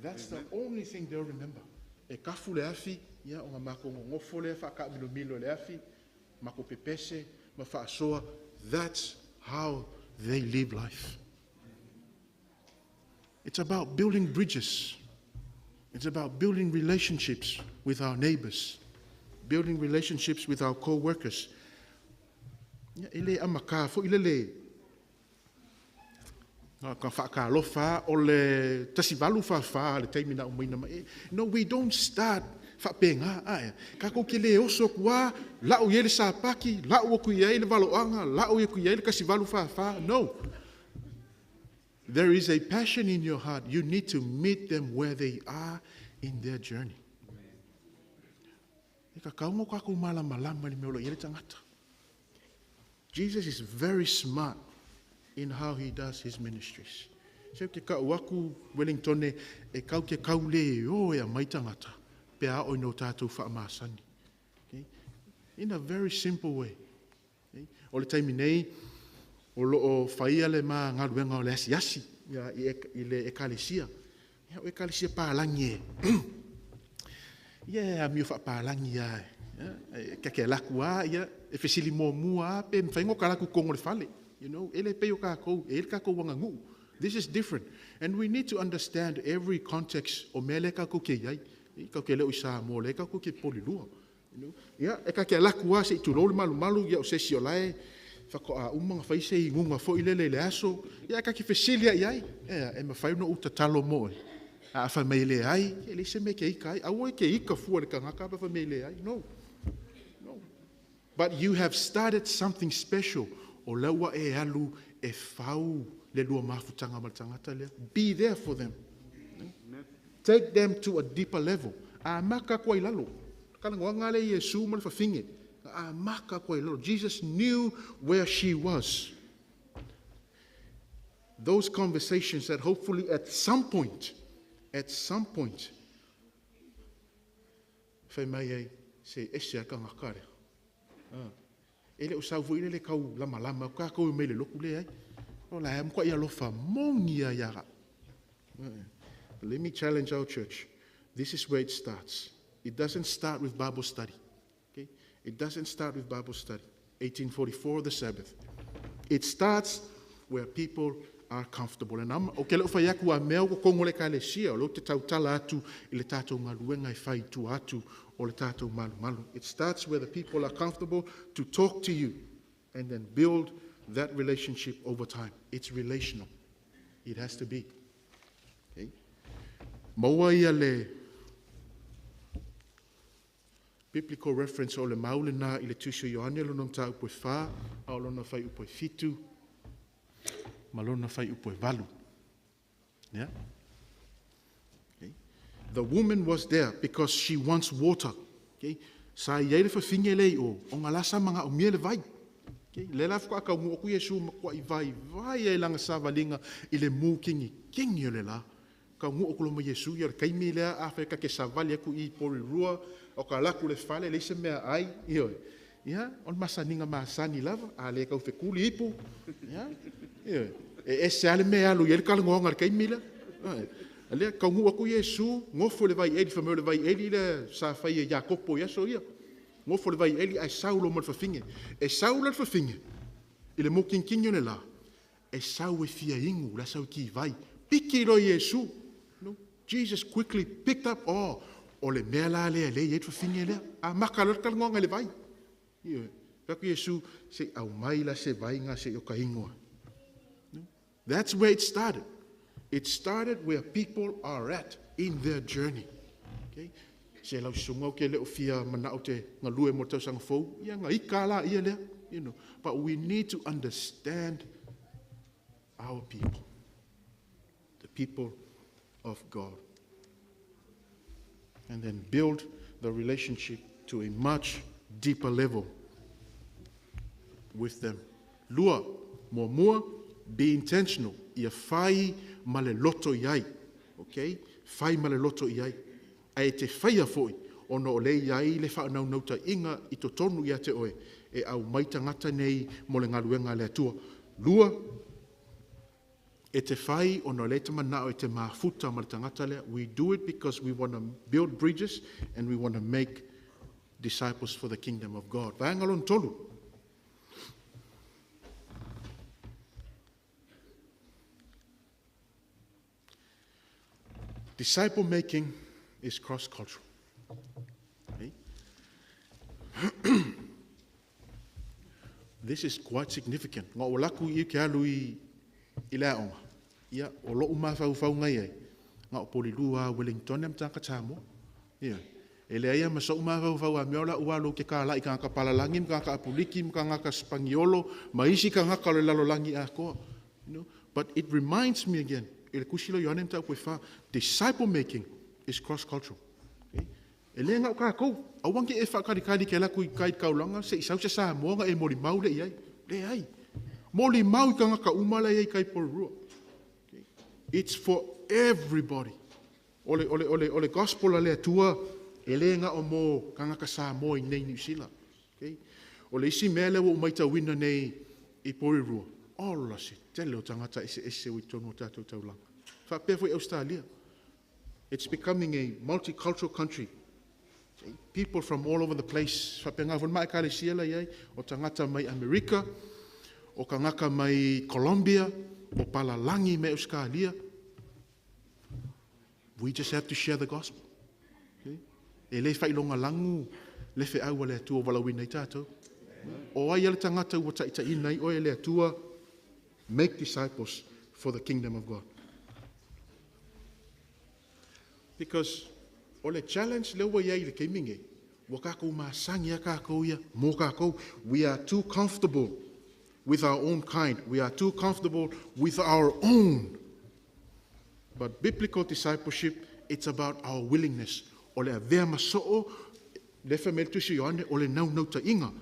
That's the only thing they'll remember. E kafu le afi, ia o ngā mako ngongofo le whaka milo milo le afi, mako pepese, ma whaasoa. That's how they live life. It's about building bridges. It's about building relationships with our neighbors, building relationships with our co-workers. Ia, e le amaka fo i le le ka whakalofa o le tasivalu whawha le taimi na umaina mai. No, we don't start whapenga ae. Ka kou ke le oso kua, lau ie le sapaki, lau aku ia le valoanga, lau ia ku ia le kasivalu whawha. No. There is a passion in your heart. You need to meet them where they are in their journey. E ka kaungo ka kou malama le mea o ia le tangata. Jesus is very smart in how he does his ministries. Se ke ka uaku Wellington e kau ke kau le o e a mai tangata, pe a oi no tātou whaamasani. Okay? In a very simple way. Okay? O le taimi nei, o lo o whaia le ma ngaluenga o le asiasi ia, i le ekalesia. Ia, o ekalesia pālangi e. Ia, a mio whapālangi ia. Ia, kake laku a, ia, e fesili mua mua a, pe mwhaingo ka laku kongo le fale. You know, ele pe o kākou, e ele kākou wanga nguu. This is different. And we need to understand every context o mele kākou ke iai. I kau ke leo i Samoa, le kākou ke polilua. You know? Ia, e ka ke laku a se i tūlou le malu malu, ia o se si o lae, whako a umanga whaise i ngunga fo i lele i le aso, ia e ka ke fesilia i ai. Ea, e mawhai no uta talo moe. A wha mei le ai, e le se me ke ika ai. Aua e ke ika fua le kangaka, a wha mei le ai. No. No. But you have started something special. O laua e alu e fau le lua mafutanga ma le tangata lea. Be there for them. Take them to a deeper level. A maka kua i lalo. Kala ngoa ngale Yesu ma le whawhinge. A maka kua i lalo. Jesus knew where she was. Those conversations that hopefully at some point, whai mai ai, se ese a kanga kare. E le o sau fo ile le kau lama lama, ka kau me le loku le ai. O la am kwa ia lofa mongi a iara. Let me challenge our church. This is where it starts. It doesn't start with Bible study. Okay? It doesn't start with Bible study. 1844, the Sabbath. It starts where people are comfortable. And I'm okay, le whai aku a mea ko kongo le kalesia, o lo te tautala atu i le tātou ngaluenga i whai tu atu o le tātou malu malu. It starts where the people are comfortable to talk to you and then build that relationship over time. It's relational. It has to be. Okay? Maua ia le biblical reference o le maule nā i le tuso Ioane lona mta upo e whā, a o lona whai upo e fitu, ma lona whai upo e valu. Yeah? Okay. The woman was there because she wants water. Okay? Sa ia le whawhinge lei o, o ngā lasa manga o mia le vai. Okay? Le la whaka ka ngu oku Yesu makua i vai, vai e langa sa valinga i le mū kingi, kingi o le la. Ka ngu oku loma Yesu ia le kaimi lea a whai ka ke sa vali aku i pori rua, o ka laku le fale, le se mea ai, i oi. Ia, o le masaninga masani lava, a le kau whekuli ipu. Ia, i oi. E ese ale mea alu, i ele kala ngoanga le kaimi lea. A lea, kau ngu aku Yesu, ngofo le vai eli, whameo le vai eli le sa whai e Iakopo ia so ia. Gofo le vai eli ai sau lo mo le fafine. E sau le fafine. I le mokinkingi o le la. E sau e fia ingu, la sau ki vai. Piki lo Iesu. No. Jesus quickly picked up, oh, o le mea la lea le i e fafine lea. A maka lo talonga le vai. Ia. Faku Iesu, se au mai la se vai nga se o ka ingoa. No. That's where it started. It started where people are at in their journey. Okay? Se lau sunga o ke le o fia mana o te ngalue mo tau sanga fou, ia nga ika la ia lea, you know. But we need to understand our people, the people of God, and then build the relationship to a much deeper level with them. Lua, mua, be intentional. Ia whai ma le loto iai. Okay? Whai ma le loto iai. Ai te whaia foi, ona o le iai le whaanaunauta inga i to tonu ia te oe, e au mai tangata nei mo le ngaluenga le atua. Lua, e te whai ona le te manao e te mafuta ma le tangata lea. We do it because we want to build bridges and we want to make disciples for the kingdom of God. Vaenga lona tolu. Disciple making is cross-cultural. Okay? This is quite significant. Ngā o laku i ke alu i lea onga. Ia, o lou mawhau ngai ai. Ngā o Polilua, Wellington, am tāka tāmoa. Ia. E lea ia masau mawhau a mea ola ua ke kā lai ka ngaka palalangi, ka ngaka apuliki, ka ngaka spangiolo, ma isi ka ngaka le lalolangi a koa. You know? But it reminds me again, e le kusilo Ioane mta upue wha, disciple making is cross-cultural. Okay? E le ngau kākou, awangi e whakarikari ke laku i kai kaulanga, se i sau se Samoa e mori mau le iai. Le ai. Mori mau i ka ngaka umala iai kai porua. Okay? It's for everybody. Ole gospel a le atua, e le ngau o mō ka ngaka Samoa i nei New Zealand. Okay? O le isi mea lea ua umaita wina nei i Porirua. Ola se tele o tangata ese ese o i tonu o tātou taulanga. Whapea foi Australia. It's becoming a multicultural country. Okay? People from all over the place. Whapea ngā whanau mai siela iai, o tangata mai Amerika, o kangaka mai Colombia, o Palalangi mai Australia. We just have to share the gospel. Okay? E le whailonga langu, le whe aua le atua walawina i tātou. O ai ale tangata ua taita inai, o e le atua, make disciples for the kingdom of God. Because o le challenge le ua iai le keiminge, ua kākou masangi a kākou ia, mō kākou, we are too comfortable with our own kind. We are too comfortable with our own. But biblical discipleship, it's about our willingness. O le avea masoo, le whamel tusi Ioane, o le nau nauta inga.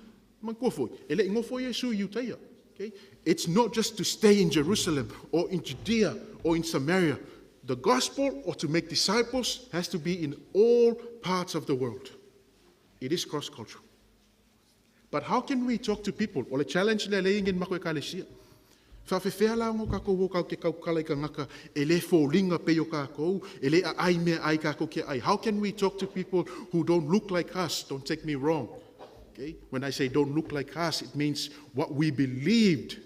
Man kua foi, e le ingo foi Iesu i Utaia. Okay? It's not just to stay in Jerusalem or in Judea or in Samaria. The gospel, or to make disciples, has to be in all parts of the world. It is cross-cultural. But how can we talk to people? O le challenge le le ingin mako e kalesia. Whawhewhea la ngo kākou o kau ke kaukala i ka ngaka, e le fōlinga pe o kākou, e le a ai mea ai kākou ke ai. How can we talk to people who don't look like us? Don't take me wrong. Okay? When I say don't look like us, it means what we believed,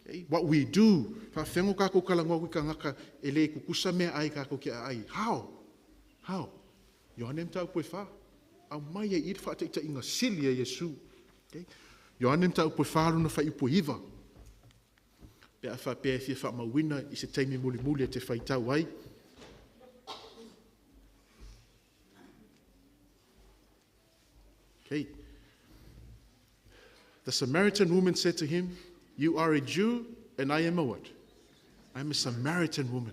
okay? What we do. Whawhengo kākou kala ngō i ka ngaka, e le kukusa mea ai kākou ke ai. How? How? Ioane mta upue wha. Au mai e i whaataita inga sili e Iesu. Okay? Ioane mta upue wha luna whai upue iwa. Pe a wha pea e fia wha mauina i se teimi muli muli e te whaitau ai. Okay. The Samaritan woman said to him, you are a Jew and I am a what? I'm a Samaritan woman.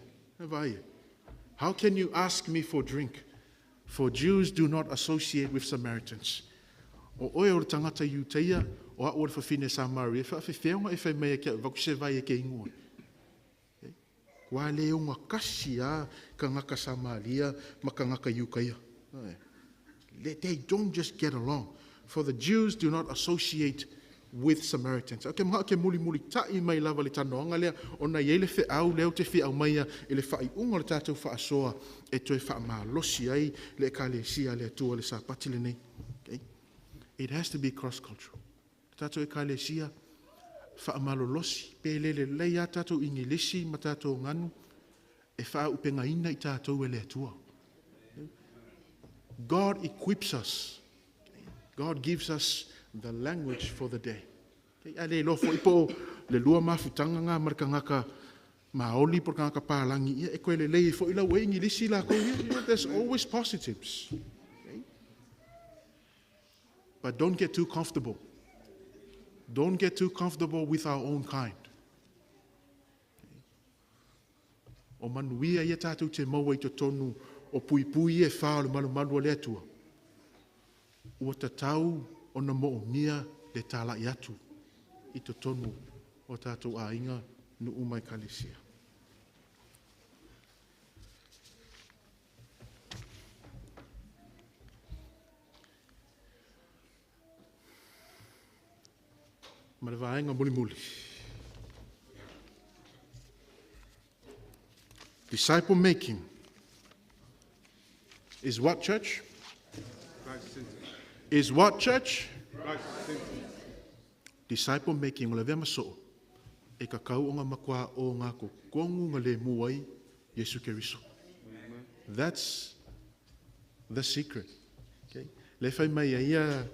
How can you ask me for drink? For Jews do not associate with Samaritans. O oe o le tangata Iuteia, o a o le whawhine Samaria, wha whewheonga e whai mai e kia vaku se vai e ke ingoa. Okay. Kua le onga kasi a ka ngaka Samaria ma ka ngaka Iukaia. They don't just get along. For the Jews do not associate with Samaritans. Okay, mga ke muli muli ta'i mai lava le tanoanga lea, o na iei le wheau leo te wheau maia e le whaiunga le tātou whaasoa e toe whaamalosi ai le ekalesia le atua le sapati le nei. Okay. It has to be cross-cultural. Tātou ekalesia, whaamalolosi, pe lele lei a tātou ingilisi ma tātou nganu, e whaaupenga ina i tātou e le atua. God equips us. God gives us the language for the day. A le lofo ipo le lua mafutanga ngā markangaka maoli por kangaka pālangi ia e koe le lei fo ila ue ingilisi la ko ia. There's always positives. Okay? But don't get too comfortable. Don't get too comfortable with our own kind. Okay? O manuia ia tātou te maua i te tonu o pui pui e whao le malu malu o le atua. Ua tatau o na mo mia le tāla i atu i te tonu o tātou a inga nu umai kalesia. Ma le vaenga muli muli. Disciple making is what, church? Christ-centered. Is what, church? Christ-centered. Disciple making o le vea maso. E ka kau o ngā makua o ngā ko kongu ngā le muai Yesu Keriso. That's the secret. Okay? Le whai mai a ia,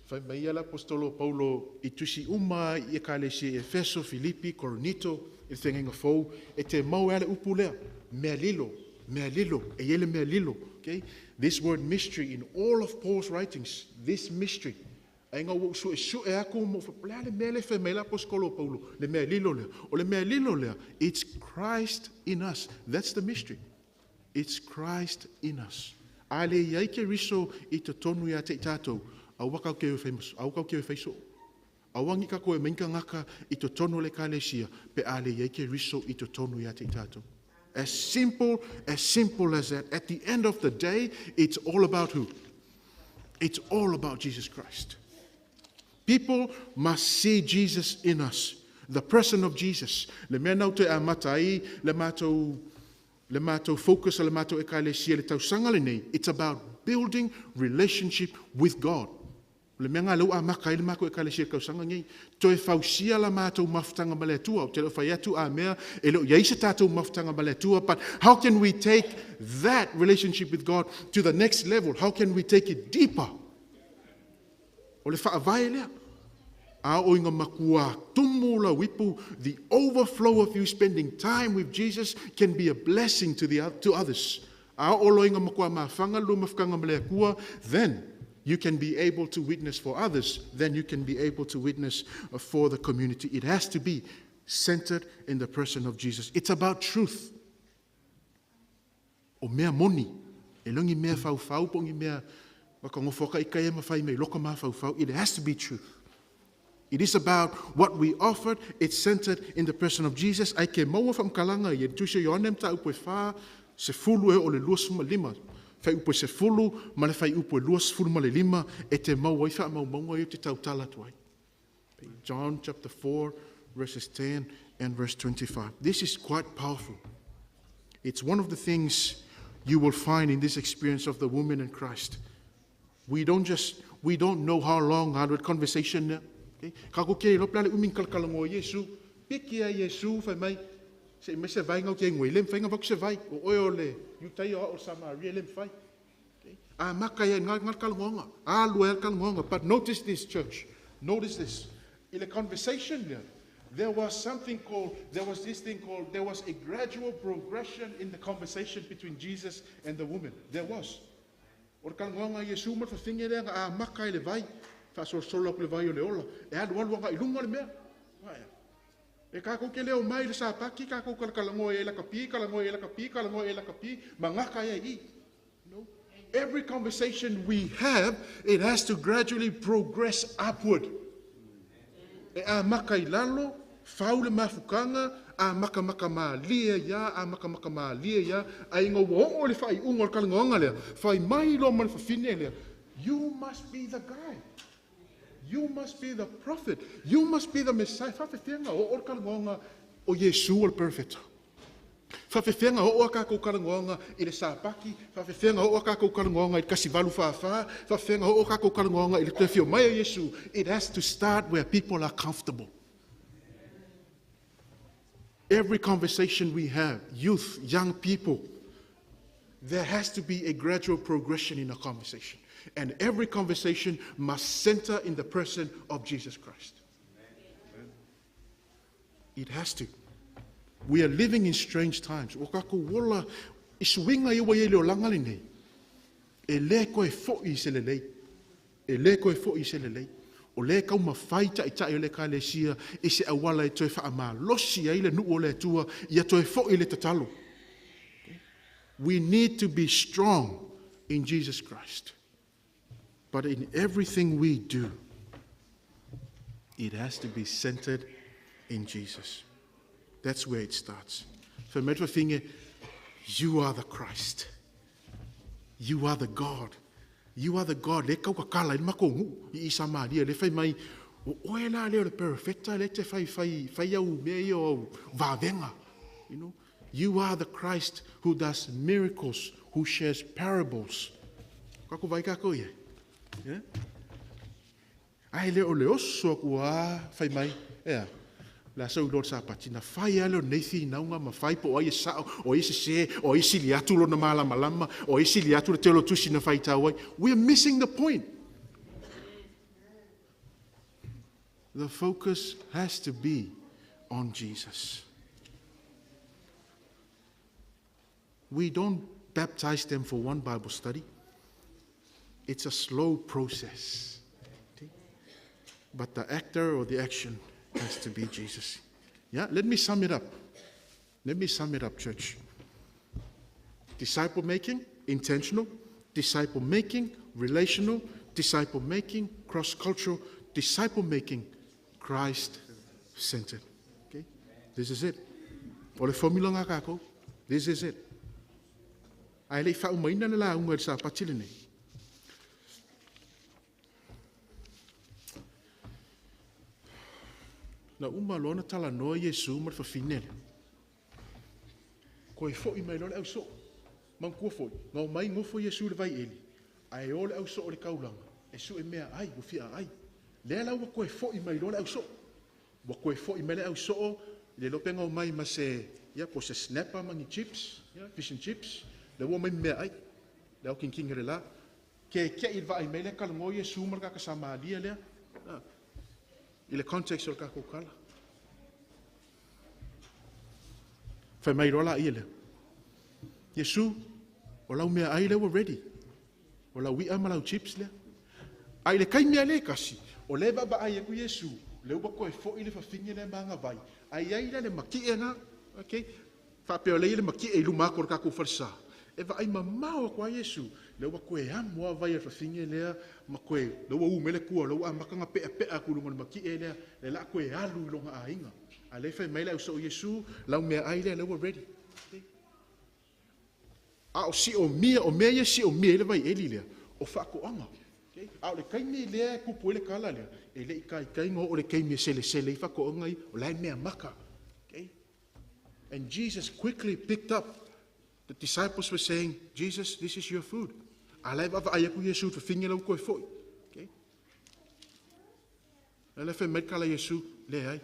whai mai ia l'apostolo Paulo i tusi uma i e kalesi Efeso, Filipi, Korinito, i te ngenga fou, e te mau e ale upu lea, mea lilo, mea lilo, e iele mea lilo. Okay? This word mystery in all of Paul's writings, this mystery. Ai ngā ua su e su e aku mo wha le mea le whai mai l'apostolo Paulo, le mea lilo lea. O le mea lilo lea, it's Christ in us. That's the mystery. It's Christ in us. A le iai ke riso i te tonu ia te tātou, au waka ke o whaimaso, au kau ke o whaiso. Au wangi ka koe mainka ngaka i te tonu le kalesia, pe a le iai ke riso i te tonu ia te tātou. As simple as that. At the end of the day, it's all about who? It's all about Jesus Christ. People must see Jesus in us, the person of Jesus. Le mea nau te a matai, le mātou focus, le mātou ekalesia, le tausanga le nei. It's about building relationship with God. Le mea ngā lau a maka i le mākou ekalesia kausanga ngei. Toe fausia la mātou mafutanga ma le atua. O te leo whai atu a mea, e leo iaisa tātou mafutanga ma le atua. But how can we take that relationship with God to the next level? How can we take it deeper? O le whaavae lea. A o inga makua tumu la wipu, the overflow of you spending time with Jesus can be a blessing to the to others. A o lo inga makua mawhanga lu mafukanga ma le akua, then you can be able to witness for others. Then you can be able to witness for the community. It has to be centered in the person of Jesus. It's about truth. O mea moni, e longi mea whau whau, pongi mea waka i kai e mawhai mei loka mā whau whau. It has to be truth. It is about what we offered. It's centered in the person of Jesus. Ai ke maua whamkalanga i e tusi Ioane mta upo e wha, se fulu e o le lua suma lima. Whai upo se fulu, ma le whai upo e lua sefulu ma le lima, e te maua i wha mau maunga i o te tautala tuai. John chapter 4, verses 10 and verse 25. This is quite powerful. It's one of the things you will find in this experience of the woman and Christ. We don't know how long our conversation. Okay? Ka ko ke lo plale umin kalkalango Yesu, piki a Yesu whai mai, se me se vai ngau ke ngoi, lem whai ngau se vai, o oe o le, Yutai o Samaria lem whai. Okay? A maka ia ngal kalngonga, a lua kalngonga. But notice this, church. Notice this. In a conversation there was something called, there was this thing called, there was a gradual progression in the conversation between Jesus and the woman. There was. O kalngonga Yesu ma whawhinge rea a maka i le vai, whaasol le vai o le ola, e alu alu anga i lunga le mea. E kākou ke leo mai le sāpaki, kākou kalakalangoa e la kapi, kalangoa e la kapi, kalangoa e la kapi, ma ngaka e i. No. Every conversation we have, it has to gradually progress upward. E a maka i lalo, whau le mafukanga, a maka maka ma lia ia, a maka maka ma lia ia, a inga ua o le whai ungo le kalangoanga lea, whai mai lo ma le whawhine lea. You must be the guy. You must be the prophet. You must be the Messiah. Whawhewhenga o o kalangoanga o Yesu o le perfecto. Faafefeaga oo a kākou talanoaga i le Sapati, faafefeaga oo a kākou talanoaga i le 1844, faafefeaga oo a kākou talanoaga i le toe afio mai o Iesu. It has to start where people are comfortable. Every conversation we have, youth, young people, there has to be a gradual progression in a conversation. And every conversation must center in the person of Jesus Christ. It has to. We are living in strange times. O kākou ola, i suiga ia ua i ai le olaga lenei, e le toe fo'i i se lelei. E le toe fo'i i se lelei. O lea e taumafai taitai o le Ekalesia i se auala e toe faamalosi ai le nuu o le Atua, ia toe fo'i le tatalo. We need to be strong in Jesus Christ. But in everything we do, it has to be centered in Jesus. That's where it starts. Fai mai le fafine, you are the Christ. You are the God. You are the God. Le kaukakala i le makou nuu i Samaria. Le fai mai, o oe la lea o le perofeta le te fai fai fai au mea ia o au vavenga. You know, you are the Christ who does miracles, who shares parables. Kako vai kako ia. Yeah? Ai le o le oso aku a fai mai. Ea. La sau lord Sapati na fai ale o nei finauga ma fai po o ai e sa'o, o ai e sesē, o ai e sili atu lona malamalama, o ai e sili atu le tele o tusi na faitau ai. We are missing the point. The focus has to be on Jesus. We don't baptize them for one Bible study. It's a slow process. Okay? But the actor or the action has to be Jesus. Yeah, let me sum it up. Let me sum it up, church. Disciple making, intentional. Disciple making, relational. Disciple making, cross-cultural. Disciple making, Christ-centered. Okay? This is it. O le formula ngā kākou. This is it. Ai le i faaumaina le lauga i le Sapati lenei. Na uma loa ona talanoa Iesu ma le fafine lea. Koe fo'i mai loa le ausoo. Manatua foi, na omai nofo Iesu i le vaieli, ae o le ausoo i le taulaga, e sue mea ai, ua fia aai. Lea la ua toe fo'i mai loa le ausoo. Ua toe fo'i mai le ausoo, le iloa pe na omai ma se, ia, po o se snapper ma ni chips, ia, fish and chips, lea ua omai ma meaai, le aokinikini o le la. Keke'i le vaai mai lea talanoa Iesu ma le tagata Samaria lea, i le context o le tatou tala. Fai mai loa laia lea, Iesu, o lau meaai lea ua ready. O lau i'a ma lau chips lea. A i le taimi lava lea e tasi, o lea e vaavaai atu Iesu, lea ua toe fo'i le fafine lea ma ana vai, a i ai la le matie na, okay, faapea o lea e i ai le matie i luma atu o le tatou falesa, e vaai mamao atu a Iesu, lea ua toe amo lava vai a le fafine lea ma toe, lea ua u mai le tua, lea ua amata ona pe'ape'a atu i luga o le matie lea, lea o le a toe alu i lona aiga. A lea e fai mai le ausoo Iesu, lau meaai lea, lea ua ready. Okay. A o siomia, o mea ia e siomia ai le vaieli lea, o faatoaga. Okay. A o le taimi lea e tupu ai le tala lea, e le i taitai ona oo le taimi e selesele ai faatoaga ia, o la e mea maka. Okay. And Jesus quickly picked up. The disciples were saying, Jesus, this is your food. A la e vaavaai atu Iesu i le fafine la ua toe foi. Okay. La fai mai le tala a Iesu, leai.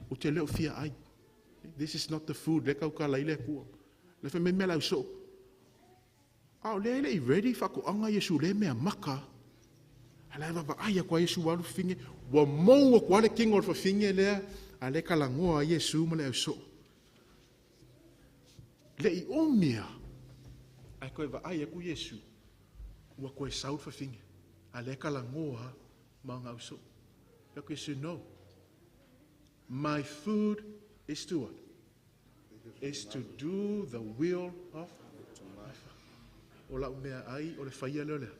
Ou te le o fia ai. This is not the food lea tautala ai le Atua. Le fai mai mea lau soo. A o lea e le i ready faatoaga Iesu lea mea maka. A la e vaavaai atu a Iesu alu fafine. Ua mou atu lava le tino o le fafine lea, a lea e talanoa ai Iesu ma le ausoo. Le i omia, ae toe vaai atu Iesu, ua toe sau le fafine, a lea e talanoa ma ona ausoo. Fai atu Iesu, no. My food is to what? Is to do the will of my Father. O lau mea ai, o le faia lea o le a?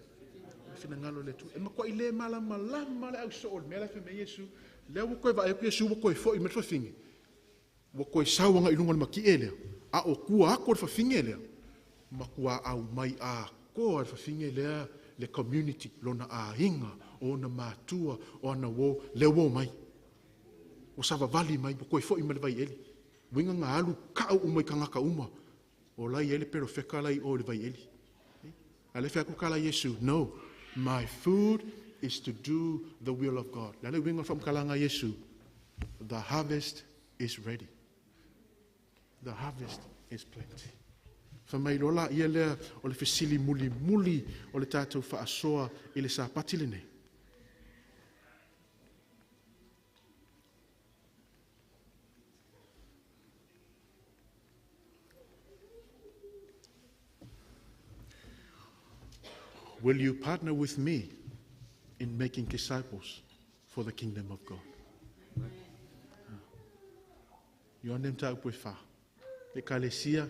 Le finagalo o le Atua. E matuai le malamalama le ausoo o le mea la e fai mai ai Iesu. Lea ua toe vaai atu Iesu ua toe foi mai le fafine. Ua toe sau agai i luga o le matie lea, a o tua atu o le fafine lea, matua aumai atoa e le fafine lea le community, lona aiga, o ona matua, o ana uo, lea ua omai. Ua savavali mai, ua toe foi mai le vaieli. Winga ngā alu kau uma i kangaka uma. O lai ele pero wheka lai o le vai eli. A le whea kukala Yesu, no, my food is to do the will of God. Le winga whamkalanga Yesu, the harvest is ready. The harvest is plenty. Fa mai lola ia lea o le fesili muli muli o le tātou whaasoa i le sāpati le nei. Will you partner with me in making disciples for the kingdom of God? Ioane mta upu e wha. Le kalesia,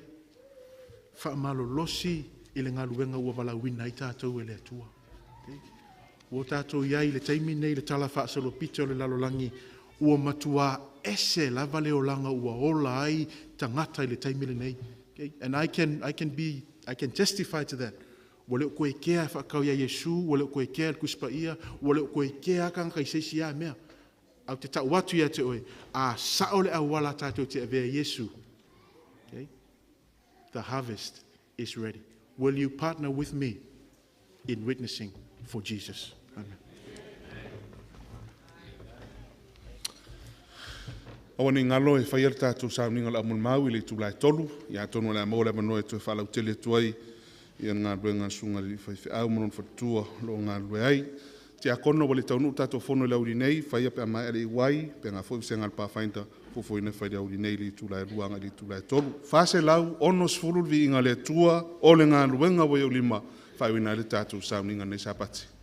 wha malolosi i le ngaluenga ua walauina i tātou e le atua. Ua tātou iai le taimi nei le tala wha pita o le lalolangi, ua matua ese lava le olanga ua ola ai tangata i le taimi le nei. Okay? And I can testify to that. Ua leo koe kea whakau ia Yesu, ua leo koe kea le kuspa ia, ua leo koe kea kanga i seisi a mea. Au te tau atu ia te oe, a sao le awala tātou te avea Yesu. Okay? The harvest is ready. Will you partner with me in witnessing for Jesus? Amen. Awa ni ngalo e whai tātou sauninga la amul mau i le tūlai tolu, ia tonu le amau le manoe toe whalau tele tuai, ia ngā luenga sunga li whai whiau manon whatua lo ngā lue ai. Te akono wale taunu tātou fono le auri nei, whai ape ama ele i wai, pe ngā fo i senga le pāwhainta, fofo ina whai le auri nei li tūlai ruanga li tūlai tolu. Whase lau, ono sfulu vi inga le tua, o le ngā luenga wai o lima, whai wina le tātou sauninga nei sapati.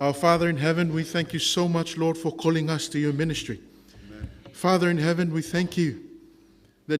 Our Father in heaven, we thank you so much, Lord, for calling us to your ministry. Amen. Father in heaven, we thank you that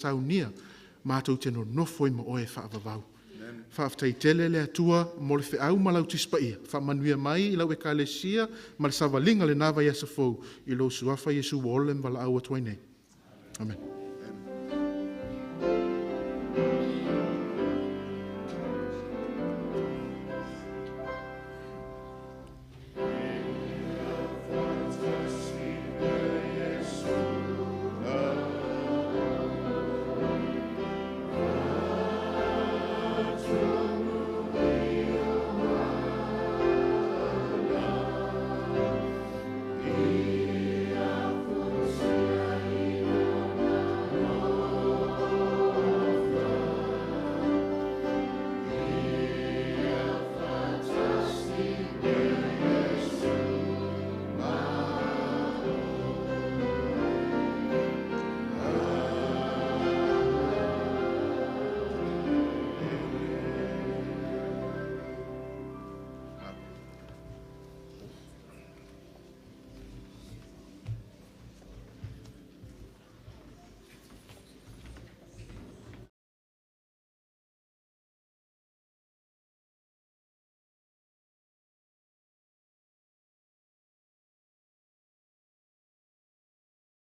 saunia mātou te nonofo i ma oe whaavavau. Faafetai tele le Atua mo le feau ma lau Tusi Paia. Faamanuia mai i lau Ekalesia ma le savaliga lena vaiaso fou i lou suafa Iesu ua ola ma valaau atu ai nei. Amen.